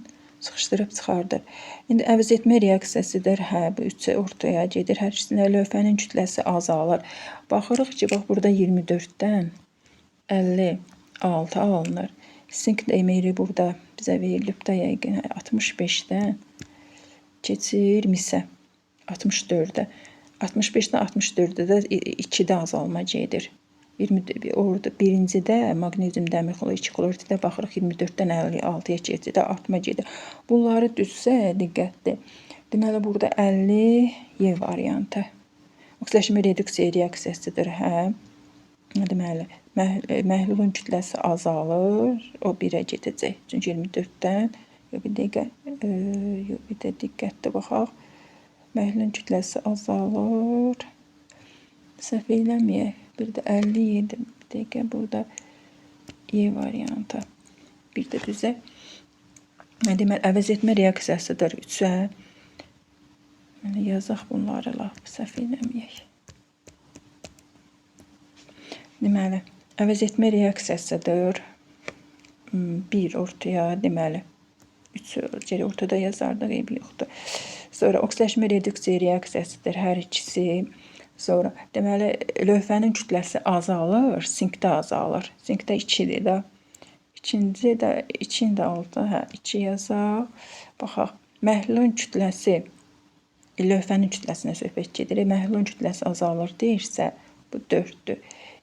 sıxışdırıb çıxardır. İndi əvəz etmə reaksiyasıdır. Hə, bu 3 ortaya gedir. Hər ikisində lövhənin kütləsi azalır. Baxırıq ki, bax burada 24-dən 56 alınır. Sink dəmiri burada bizə verilib də yəqin 65-dən keçir misə 64-ə. 65-dən 64-də də 2-də azalma gedir. 20, orada birincidə maqnezium dəmir xlor 2 xloridə baxırıq 24-dən 56-ya keçir də artma gedir. Bunları düzsə diqqətli. Deməli burada 50 Y variantı. Oksidaşma reduksiya reaksiyasıdır, hə. Deməli məhlulun kütləsi azalır, o 1-ə gedəcək. Çünki 24-dən bir dəqiqə, bir də diqqətli baxaq. Məhlulun kütləsi azalır. Səhv eləməyək. Bir də 57 bir dəqiqə burada Y variantı. Bir də düzə. Deməli əvəz etmə reaksiyasıdır 3-ə. Deməli yazaq bunları lap səhv eləməyək. Deməli əvəz etmə reaksiyasıdır. 1 ortaya deməli 3 geri ortada yazardıq, eybi yoxdur. Sonra oksidaşma reduksiya reaksiyasıdır hər ikisi. Sonra deməli lövhənin kütləsi azalır, sinkdə azalır. Sinkdə 2-dir də. İkinci də 2-ni də aldı. Hə, 2 yazaq. Baxaq. Məhlulun kütləsi lövhənin kütləsinə söhbət gedir. Məhlulun kütləsi azalır deyirsə, bu 4-dür.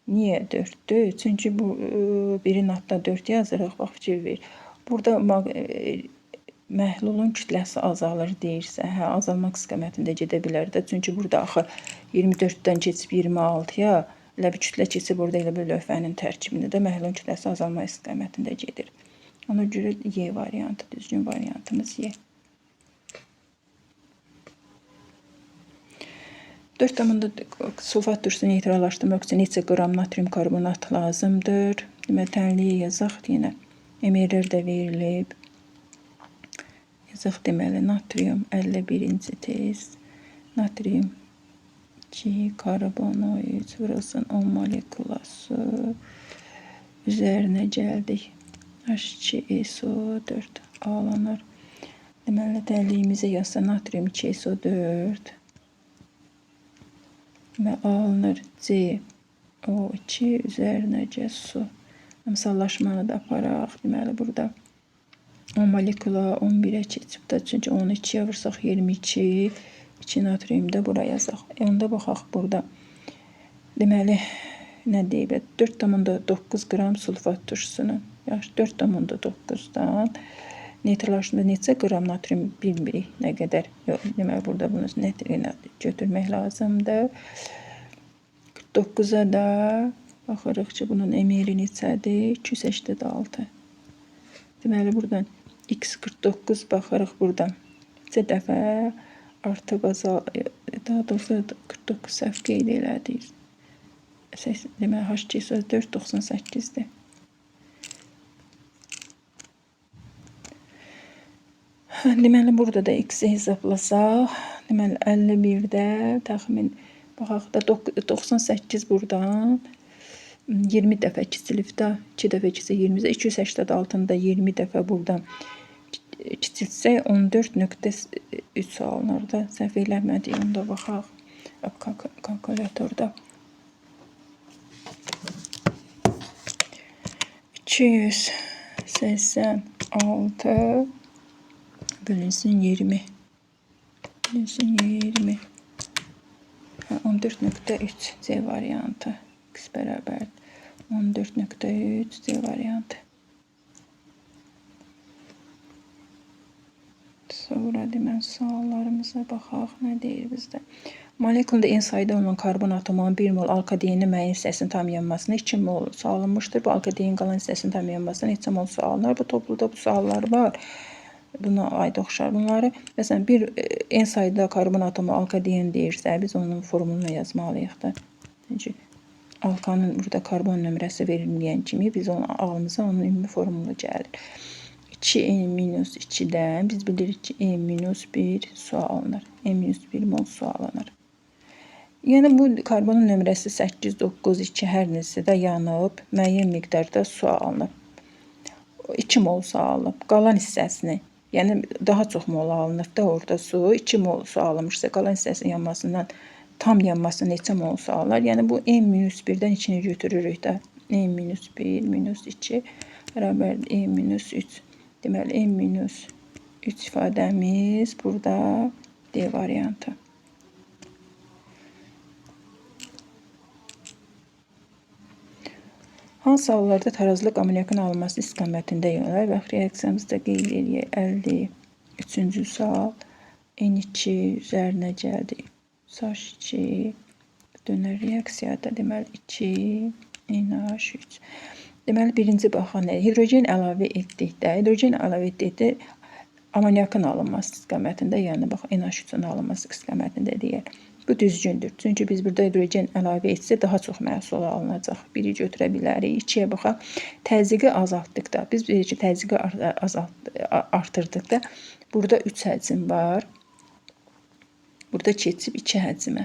Niyə 4-dür? Çünki bu birin adda 4 yazırıq. Bax, fikir ver. Burada məhlulun kütləsi azalır deyirsə, hə, azalmaq istiqamətində gedə bilər də. Çünki burada axı 24-dən keçib 26-ya elə bir kütlə keçib orada elə bir lövhənin tərkibində də məhlulun kütləsi azalma istiqamətində gedir. Ona görə Y variantı, düzgün variantımız Y. 4,4 sulfat turşusunu neytrallaşdırmaq üçün neçə qram natrium karbonat lazımdır? Deməli, tənliyi yazaq yenə. MR-lər də verilib. Yazaq deməli, natrium 51-ci test. Natrium 2 karbono 3 vurulsun 10 molekula su. Üzərinə gəldik. H2SO4 alınır. Deməli, tənliyimizə yazsa natrium 2SO4 və alınır CO2 üzərinəcə su. Əmsallaşmanı da aparaq. Deməli, burada 10 molekula 11-ə keçib də. Çünki onu 2-yə vursaq 22, 2 natrium da bura yazaq. Onda baxaq burada. Deməli, nə deyib? 4,9 qram sulfat turşusunun. Yaxşı, 4,9-dan neytrallaşdırmada neçə qram natrium bilmirik nə qədər. Yox, deməli, burada bunu götürmək lazımdır. 49-a da baxırıq ki, bunun MR-i neçədir? 286. Deməli, buradan x49 baxırıq buradan. Neçə dəfə artıb azal, daha doğrusu 49 səhv qeyd elədik. Deməli, H2SO4 98-dir. Deməli, burada da x-i hesablasaq, deməli, 51-də təxmin, baxaq da 98 buradan 20 dəfə kiçilib də, 2 dəfə kiçilsə 20, 286-nı da 20 dəfə buradan kiçiltsək 14,3 alınır da. Səhv eləmədik, onda baxaq kalkulyatorda. 286 bölünsün 20. Bölünsün 20. 14,3 C variantı. X bərabər 14,3 C variantı. Sonra deməli suallarımıza baxaq. Nə deyir bizdə? Molekulda en sayda olan karbon atomunun 1 mol alkadeinin müəyyən hissəsinin tam yanmasına 2 mol su alınmışdır. Bu alkadeinin qalan hissəsinin tam yanmasına neçə mol su alınır? Bu topluda bu suallar var. Buna aid oxşar bunları. Məsələn, bir en sayda karbon atomu alkadein deyirsə, biz onun formulunu yazmalıyıq da. Çünki alkanın burada karbon nömrəsi verilməyən kimi biz onun ağlımıza onun ümumi formulu gəlir. 2N minus 2-dən biz bilirik ki, N minus 1 su alınır. N minus 1 mol su alınır. Yəni bu karbonun nömrəsi 8, 9, 2 hər nəsə də yanıb, müəyyən miqdarda su alınıb. 2 mol su alınıb. Qalan hissəsini, yəni daha çox mol alınıb da orada su, 2 mol su alınmışsa, qalan hissəsinin yanmasından tam yanması neçə mol su alınır? Yəni bu N minus 1-dən 2-ni götürürük də. N minus 1 minus 2 bərabərdir N minus 3. Deməli, N minus 3 ifadəmiz burada D variantı. Hansı hallarda tarazlıq amonyakın alınması istiqamətində yönəlir? Bax, reaksiyamızda qeyd eləyək. 53-cü sual. N2 üzərinə gəldi. H2 dönər reaksiyada. Deməli, 2 NH3. Deməli, birinci baxan nə? Hidrogen əlavə etdikdə, amonyakın alınması istiqamətində, yəni bax, NH3-ün alınması istiqamətində deyək. Bu düzgündür. Çünki biz burada hidrogen əlavə etsə daha çox məhsul alınacaq. Biri götürə bilərik. 2-yə baxaq. Təzyiqi azaltdıqda, biz bilirik ki, təzyiqi artırdıqda burada 3 həcm var. Burada keçib 2 həcmə.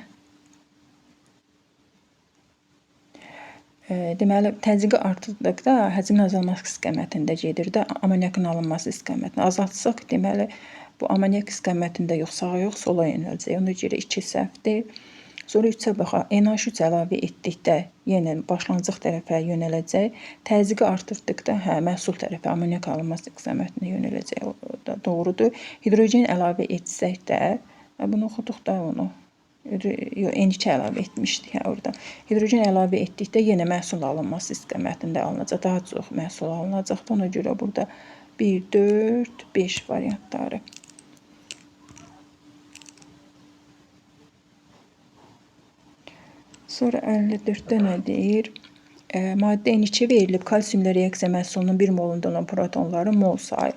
Deməli, təzyiqi artırdıqda həcmin azalması istiqamətində gedir də, amonyakın alınması istiqamətində. Azaltsaq, deməli, bu amonyak istiqamətində yox, sağa yox, sola yönələcək. Ona görə 2 səhvdir. Sonra 3-ə baxaq. NH3 əlavə etdikdə yenə başlanğıc tərəfə yönələcək. Təzyiqi artırdıqda, hə, məhsul tərəfə, amonyak alınması istiqamətində yönələcək. O da doğrudur. Hidrogen əlavə etsək də, bunu oxuduq da onu. N2 əlavə etmişdik orada. Hidrogen əlavə etdikdə yenə məhsul alınması istiqamətində alınacaq. Daha çox məhsul alınacaq. Ona görə burada 1, 4, 5 variantları. Sonra 54-də nə deyir? Maddə N2 verilib. Kalsiumla reaksiya məhsulunun 1 molunda olan protonların mol sayı.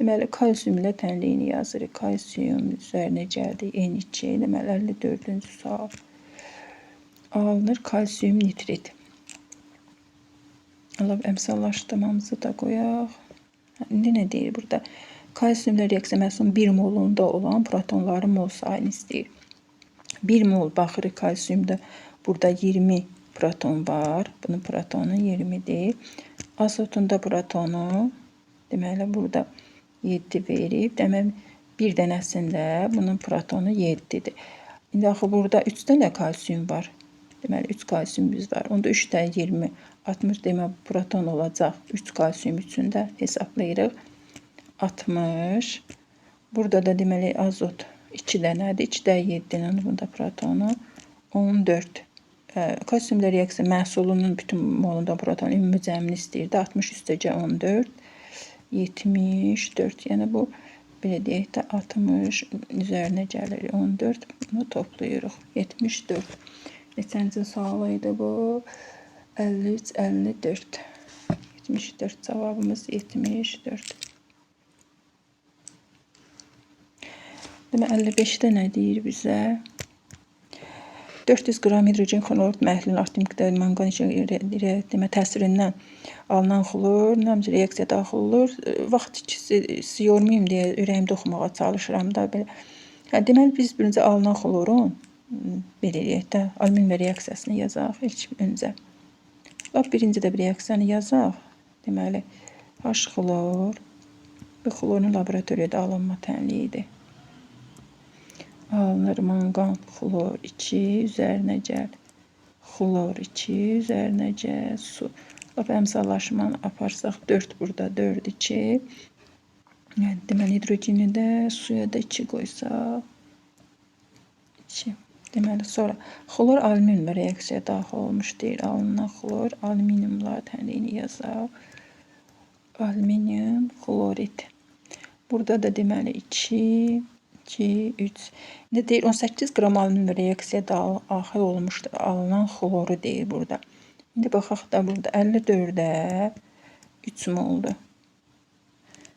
Deməli, kalsium ilə tənliyini yazırıq. Kalsium üzərinə gəldi N2. Deməli, 54-cü sual. Alınır kalsium nitrit. Allah, əmsallaşdırmamızı da qoyaq. İndi nə deyir burada? Kalsiumla reaksiya məhsulunun 1 molunda olan protonların mol sayını istəyir. 1 mol baxırıq kalsiumda. Burada 20 proton var. Bunun protonu 20-dir. Azotun da protonu, deməli, burada 7 verib. Demək, bir dənəsində bunun protonu 7-dir. İndi axı burada 3 dənə kalsium var. Deməli, 3 kalsiumumuz var. Onda 3 də 20, 60 demək proton olacaq. 3 kalsium üçün də hesablayırıq. 60. Burada da deməli, azot 2 dənədir. 2 də 7-nin bunda protonu 14. Kalsiumla reaksiya məhsulunun bütün molunda proton ümumi cəmini istəyirdi. 60 üstəcə 14, 74. Yəni bu, belə deyək də, 60 üzərinə gəlir 14. Bunu toplayırıq. 74. Neçənci sualı idi bu? 53, 54. 74 cavabımız 74. Demək, 55-də nə deyir bizə? 400 qram hidrogen xlorid məhlulunun artım miqdarı manqan demə, təsirindən alınan xlor, nəmcə reaksiya daxil olur. Vaxt sizi yormayım deyə ürəyimdə oxumağa çalışıram da. Belə. Hə, deməli, biz birinci alınan xlorun, belə deyək də, alüminium reaksiyasını yazaq ilk öncə. Lap birinci də bir reaksiyanı yazaq. Deməli, H xlor, bu xlorun laboratoriyada alınma tənliyi idi. Alınır manqan xlor 2 üzərinə gəl. Xlor 2 üzərinə gəl. Su. Lap əmsallaşmanı aparsaq 4 burada 4 2. Yəni, deməli, hidrogeni də suya da 2 qoysaq 2. Deməli, sonra xlor alüminiumla reaksiyaya daxil olmuş deyil. Alınan xlor alüminiumla tənliyini yazaq. Alüminium xlorid. Burada da deməli 2 2, 3. İndi deyir 18 qram alüminium reaksiya daxil olmuşdur. Alınan xloru deyir burada. İndi baxaq da burada 54-ə 3 moldur.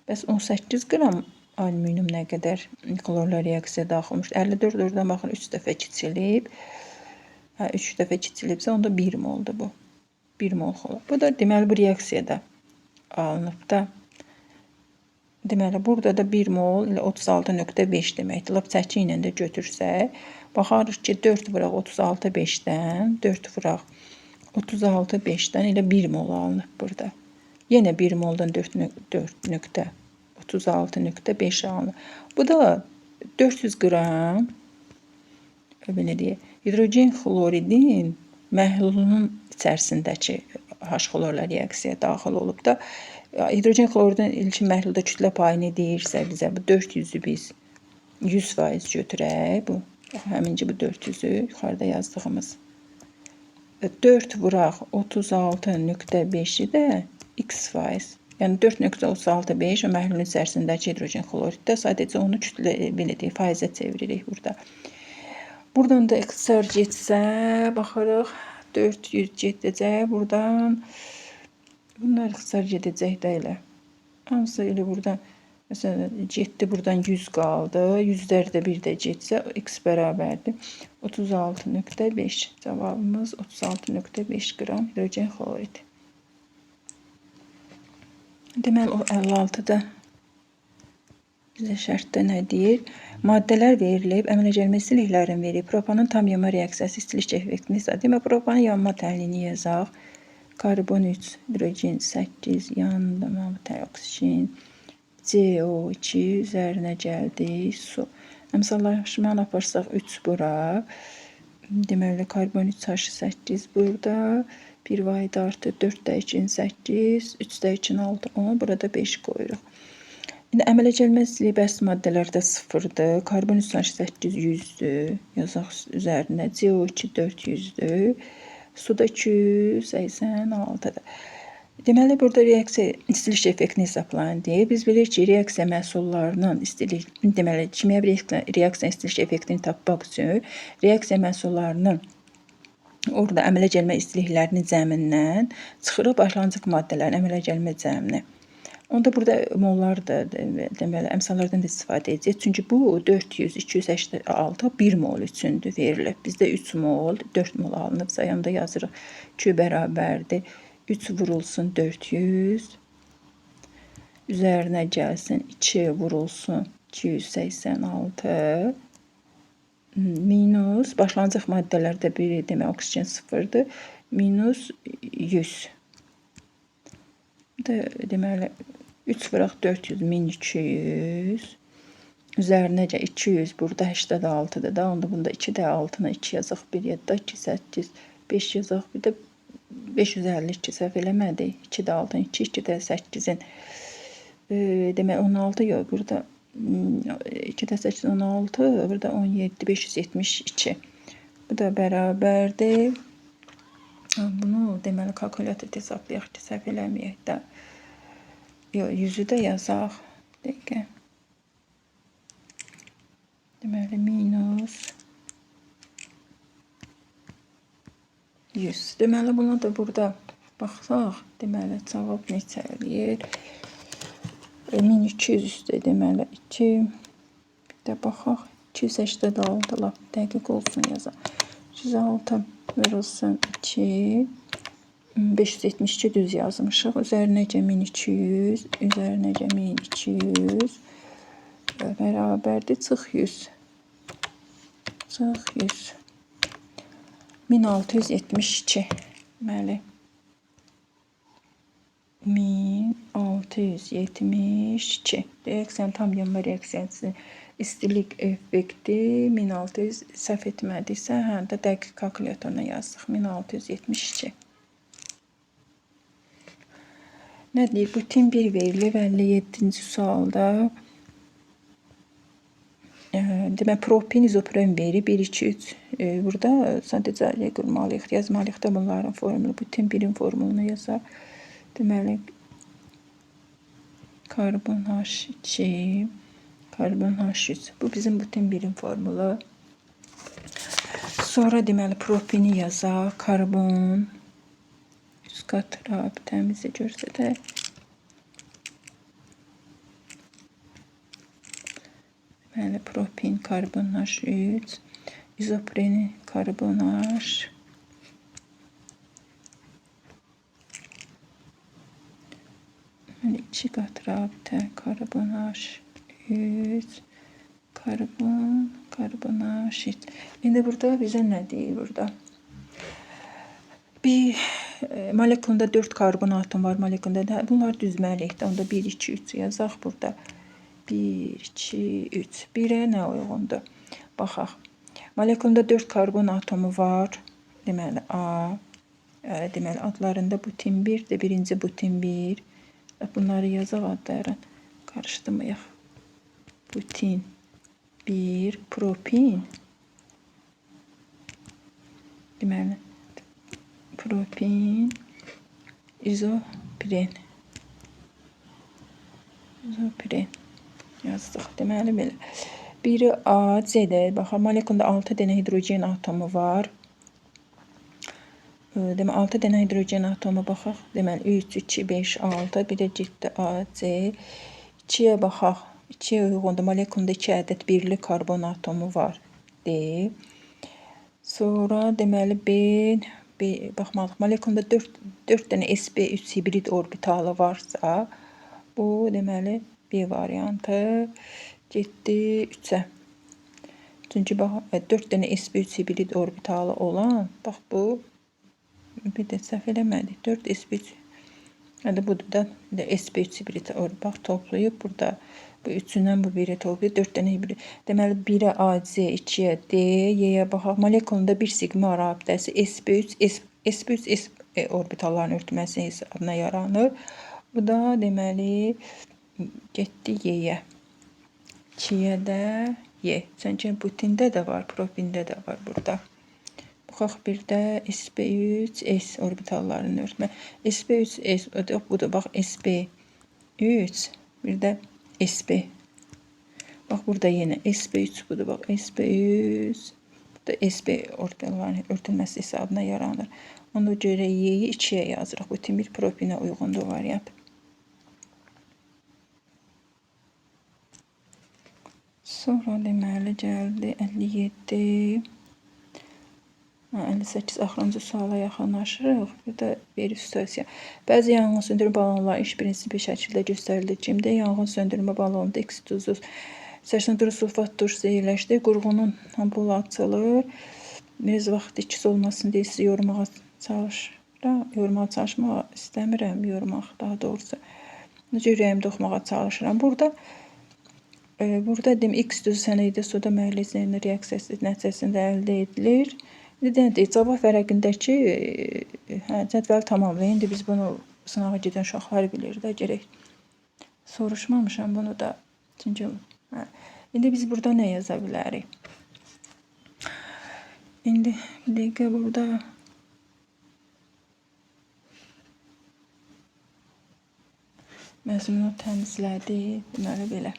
Bəs 18 qram alüminium nə qədər xlorla reaksiya daxil olmuşdur? 54 oradan baxın 3 dəfə kiçilib. Hə, 3 dəfə kiçilibsə onda 1 moldur bu. 1 mol xlor. Bu da deməli bu reaksiyada alınıb da. Deməli, burada da 1 mol ilə 36,5 deməkdir. Lap çəki ilə də götürsək, baxarıq ki, 4 vuraq 36,5-dən, 4 vuraq 36,5-dən elə 1 mol alınıb burada. Yenə 1 moldan 4,36,5 alınıb. Bu da 400 qram, belə deyək, hidrogen xloridin məhlulunun içərisindəki H xlorla reaksiyaya daxil olub da. Hidrogen xloridin ilkin məhlulda kütlə payını deyirsə bizə bu 400-ü biz 100% götürək. Bu, həminki bu 400-ü yuxarıda yazdığımız. 4 vuraq 36,5-i də x faiz. Yəni 4,365 o məhlulun içərisindəki hidrogen xloriddə sadəcə onu kütlə, belə deyək, faizə çeviririk burada. Buradan da ixtisar getsə, baxırıq 400 gedəcək buradan. Bunlar ixtisar gedəcək də elə. Hamısı elə buradan, məsələn, getdi buradan 100 qaldı. 100-lər də bir də getsə, x bərabərdir. 36,5. Cavabımız 36,5 qram hidrogen xlorid. Deməli, o 56-da bizə şərtdə nə deyir? Maddələr verilib, əmələ gəlmə istiliklərin verib. Propanın tam yanma reaksiyası istilik effektini hesab. Demək, propanın yanma təhlilini yazaq. Karbon 3, hidrogen 8, yanma oksigen, CO2 üzərinə gəldi, su. Əmsallaşmanı aparsaq 3 bura. Deməli, karbon 3 H8 burada. 1 vahid artı 4 də 2-nin 8, 3 də 2-nin 6, 10. Burada 5 qoyuruq. İndi əmələ gəlmə istiliyi bəs maddələrdə 0-dır. Karbon 3,8 100-dür. Yazaq üzərinə. CO2 400-dür. Suda 286-dır. Deməli, burada reaksiya istilik effektini hesablayın deyir. Biz bilirik ki, reaksiya məhsullarının istilik, deməli, kimyəvi reaksiya istilik effektini tapmaq üçün reaksiya məhsullarının orada əmələ gəlmə istiliklərinin cəmindən çıxırıq başlanğıc maddələrin əmələ gəlmə cəmini. Onda burada mollar da, deməli, əmsallardan da istifadə edəcəyik. Çünki bu 400, 286 1 mol üçündür verilib. Bizdə 3 mol, 4 mol alınıbsa, yanında yazırıq Q bərabərdir. 3 vurulsun 400, üzərinə gəlsin 2 vurulsun 286, minus, başlanğıc maddələrdə biri demək oksigen 0-dır, minus 100. Deməli, 3 vuraq 400, 1200, üzərinəcə 200, burada 86-dır da, onda bunda 2 də altına 2 yazaq, 1 7, 2, 8, 5 yazaq, bir də 552 səhv eləmədik. 2 də altına 2, 2 də 8-in. Demək 16 yox, burada 2 də 8 16, burada 17, 572. Bu da bərabərdir. Bunu deməli kalkulyatorda hesablayaq ki, səhv eləməyək də. Yox, 100-ü də yazaq. Bir dəqiqə. Deməli minus 100. Deməli, buna da burada baxsaq, deməli, cavab neçə eləyir? 1200 üstə, deməli, 2, bir də baxaq, 286, lap dəqiq olsun yazaq. 206 vurulsun 2, 572 düz yazmışıq. Üzərinəcə 1200, üzərinəcə 1200 bərabərdir, çıx 100. Çıx 100. 1672. Deməli, 1672. Reaksiyanın tam yanma reaksiyası istilik effekti 1600, səhv etmədiksə, hə də dəqiq kalkulyatoruna yazdıq. 1672. Nə deyir? Butin 1 verilib 57-ci sualda. Demək, propin, izopren verir. 1, 2, 3. Burada sadəcə qurmalıyıq, yazmalıyıq da bunların formulu. Butin 1-in formulunu yazaq. Deməli, karbon H2, karbon H3. Bu bizim butin 1-in formulu. Sonra deməli, propini yazaq. Karbon, üst qat rabitəmizi göstərək. Deməli, propin, karbon H3, izopreni, karbon H. Deməli, 2 qat rabitə, karbon H3, karbon, karbon H3. İndi burada bizə nə deyir burada? Bir molekulunda 4 karbon atom var molekulunda. Bunlar düzməliyik də. Onda 1, 2, 3 yazaq burada. 1, 2, 3. 1-ə nə uyğundur? Baxaq. Molekulunda 4 karbon atomu var. Deməli, A. Deməli, adlarında butin 1-dir. Birinci butin 1. Bunları yazaq adlarını. Qarışdırmayaq. Butin 1, propin. Deməli, propin, izopren. İzopren yazdıq. Deməli, belə. Biri A, C-də. Baxaq, molekulunda 6 dənə hidrogen atomu var. Deməli, 6 dənə hidrogen atomu baxaq. Deməli, 3, 2, 5, 6. Bir də getdi A, C. 2-yə baxaq. 2-yə uyğundur. Molekulunda 2 ədəd birli karbon atomu var. D. Sonra, deməli, B, B baxmalıq. Molekulunda 4 dənə sp3 hibrid orbitalı varsa, bu, deməli, B variantı getdi 3-ə. Çünki bax, 4 dənə sp3 hibrid orbitalı olan, bax bu, bir də səhv eləmədik. 4 sp3, hədə budur da, sp3 hibrid orbital toplayıb burada bu üçündən bu biri toplayıb 4 dənə hibrid. Deməli, 1-ə A, C, 2-yə D, Y-yə baxaq. Molekulunda 1 siqma rabitəsi sp3, sp3, S orbitalların örtməsi hesabına yaranır. Bu da deməli Getdi Y-yə. 2-yə də Y. Çünki butində də var, propində də var burada. Baxaq bir də sp3, S orbitallarının örtmə. sp3, S, budur, bax sp3, bir də sp. Bax burada yenə sp3 budur, bax sp3, bu da sp orbitallarının örtülməsi hesabına yaranır. Ona görə Y-yi 2-yə yazırıq. Bütün bir propinə uyğundur variant. Sonra deməli gəldi 57, 58 axırıncı suala yaxınlaşırıq. Bir də verir situasiya. Bəzi yanğın söndürmə balonları iş prinsipi şəkildə göstərilir. Kimdə yanğın söndürmə balonunda X duzu içərisində duru sulfat turşusu yerləşdi. Qurğunun ampulu açılır. Biraz vaxt ikiz olmasın deyə sizi yormağa çalışıram. Yormağa çalışmaq istəmirəm, yormaq daha doğrusu. Necə ürəyimdə oxumağa çalışıram. Burada deyim, X duzu sənədə soda mühəllizlərinin reaksiyası nəticəsində əldə edilir. İndi deyək, cavab vərəqindəki cədvəli tamamlayın. İndi biz bunu sınağa gedən uşaqlar bilir də, gerək soruşmamışam bunu da. Çünki indi biz burada nə yaza bilərik? İndi bir dəqiqə burada məzmunu təmizlədi. Deməli belə.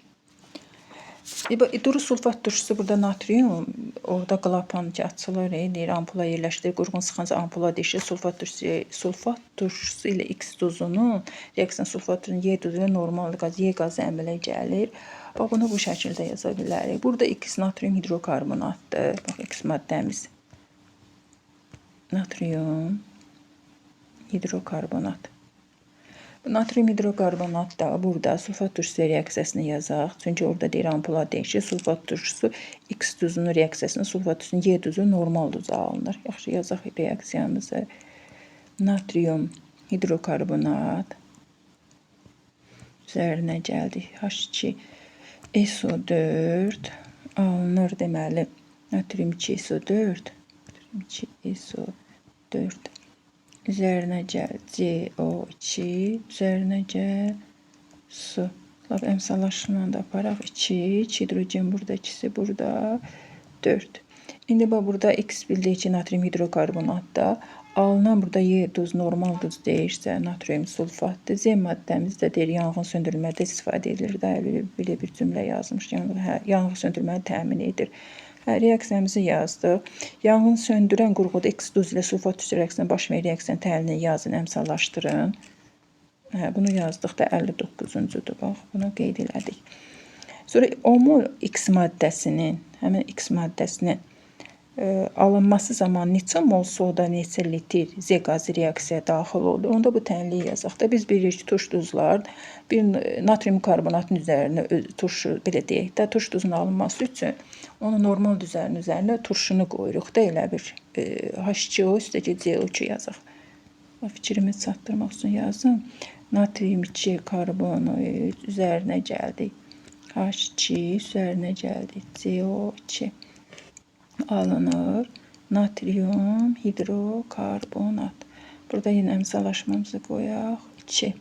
Duru sulfat turşusu burada natrium, orada qlapan ki açılır, deyir, ampula yerləşdirir, qurğun sıxınca ampula deşir, sulfat turşusu ilə X duzunun, reaksiya sulfat duzunun Y duzu ilə normal qaz, Y qazı əmələ gəlir. Bax, bunu bu şəkildə yaza bilərik. Burada X natrium hidrokarbonatdır. Bax, X maddəmiz natrium hidrokarbonat. Natrium hidrokarbonat da burada sulfat turşusu reaksiyasını yazaq. Çünki orada deyir ampula dəyişir. Sulfat turşusu X duzunun reaksiyasını sulfat turşusunun Y duzu normal duzu alınır. Yaxşı, yazaq reaksiyamızı. Natrium hidrokarbonat üzərinə gəldik. H2SO4 alınır deməli. Natrium 2SO4. Natrium 2SO4 üzərinə gəl CO2, üzərinə gəl su. Lap əmsallaşma da aparaq. 2, 2 hidrogen burada, ikisi burada, 4. İndi bax burada X bildik ki, natrium hidrokarbonatda. Alınan burada Y duz, normal duz deyirsə, natrium sulfatdır. Z maddəmiz də deyir, yanğın söndürmədə istifadə edilir. Da, belə bir cümlə yazmış. Yanğın söndürməni təmin edir. Reaksiyamızı yazdıq. Yanğın söndürən qurğuda X duz ilə sulfat turşusu reaksiyasına baş verən reaksiyanın təhlilini yazın, əmsallaşdırın. Bunu yazdıq da 59-cudur. Bax, bunu qeyd elədik. Sonra 10 mol X maddəsinin, həmin X maddəsinin alınması zamanı neçə mol soda, neçə litr Z qazı reaksiyaya daxil oldu. Onda bu tənliyi yazaq da. Biz bilirik ki, turş duzlar bir natrium karbonatın üzərinə turşu, belə deyək də, turş duzun alınması üçün onu normal düzərin üzərinə turşunu qoyuruq da, elə bir H2O üstəki CO2 yazaq. Fikrimi çatdırmaq üçün yazım. Natrium 2 karbonu üzərinə gəldik. H2 üzərinə gəldik. CO2 alınır. Natrium hidrokarbonat. Burada yenə əmsallaşmamızı qoyaq. 2.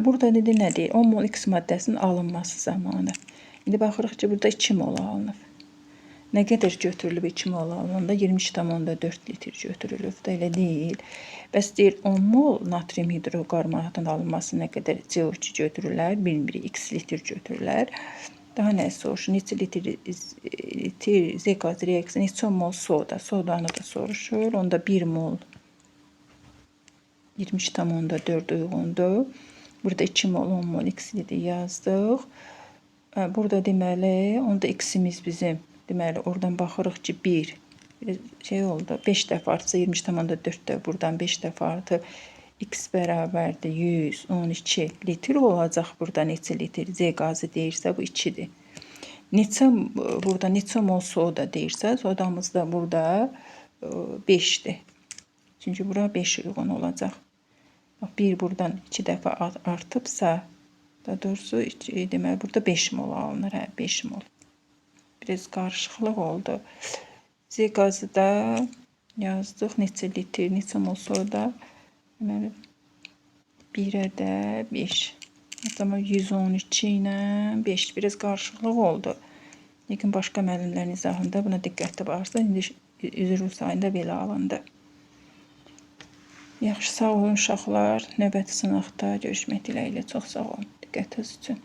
Burada dedi nə deyir? 10 mol X maddəsinin alınması zamanı. İndi baxırıq ki, burada 2 mol alınıb. Nə qədər götürülüb 2 mol alınanda? 22,4 litr götürülüb də, elə deyil. Bəs deyir 10 mol natrium hidrokarbonatın alınması nə qədər CO2 götürürlər? Bilmirik, X litr götürürlər. Daha nə soruşur? Neçə litr Z qazı reaksiya, neçə mol soda? Sodanı da soruşur. Onda 1 mol 22,4 uyğundur. Burada 2 mol 10 mol X idi yazdıq. Burada deməli, onda X-imiz bizim, deməli, oradan baxırıq ki, 1 şey oldu, 5 dəfə artsa 22,4 də buradan 5 dəfə artıb. X bərabərdir 112 litr olacaq burada neçə litr Z qazı deyirsə bu 2-dir. Neçə burada neçə mol soda deyirsə, sodamız da burada 5-dir. Çünki bura 5 uyğun olacaq. Bax, 1 buradan 2 dəfə artıbsa, daha doğrusu deməli burada 5 mol alınır. Hə, 5 mol. Biraz qarışıqlıq oldu. Z qazı da yazdıq. Neçə litr, neçə mol soda? Deməli, 1-ə də 5. O zaman 112 ilə 5 biraz qarışıqlıq oldu. Lakin başqa müəllimlərin izahında buna diqqətli baxırsa, indi üzr sayında belə alındı. Yaxşı, sağ olun uşaqlar. Növbəti sınaqda görüşmək diləyilə. Çox sağ olun diqqətiniz üçün.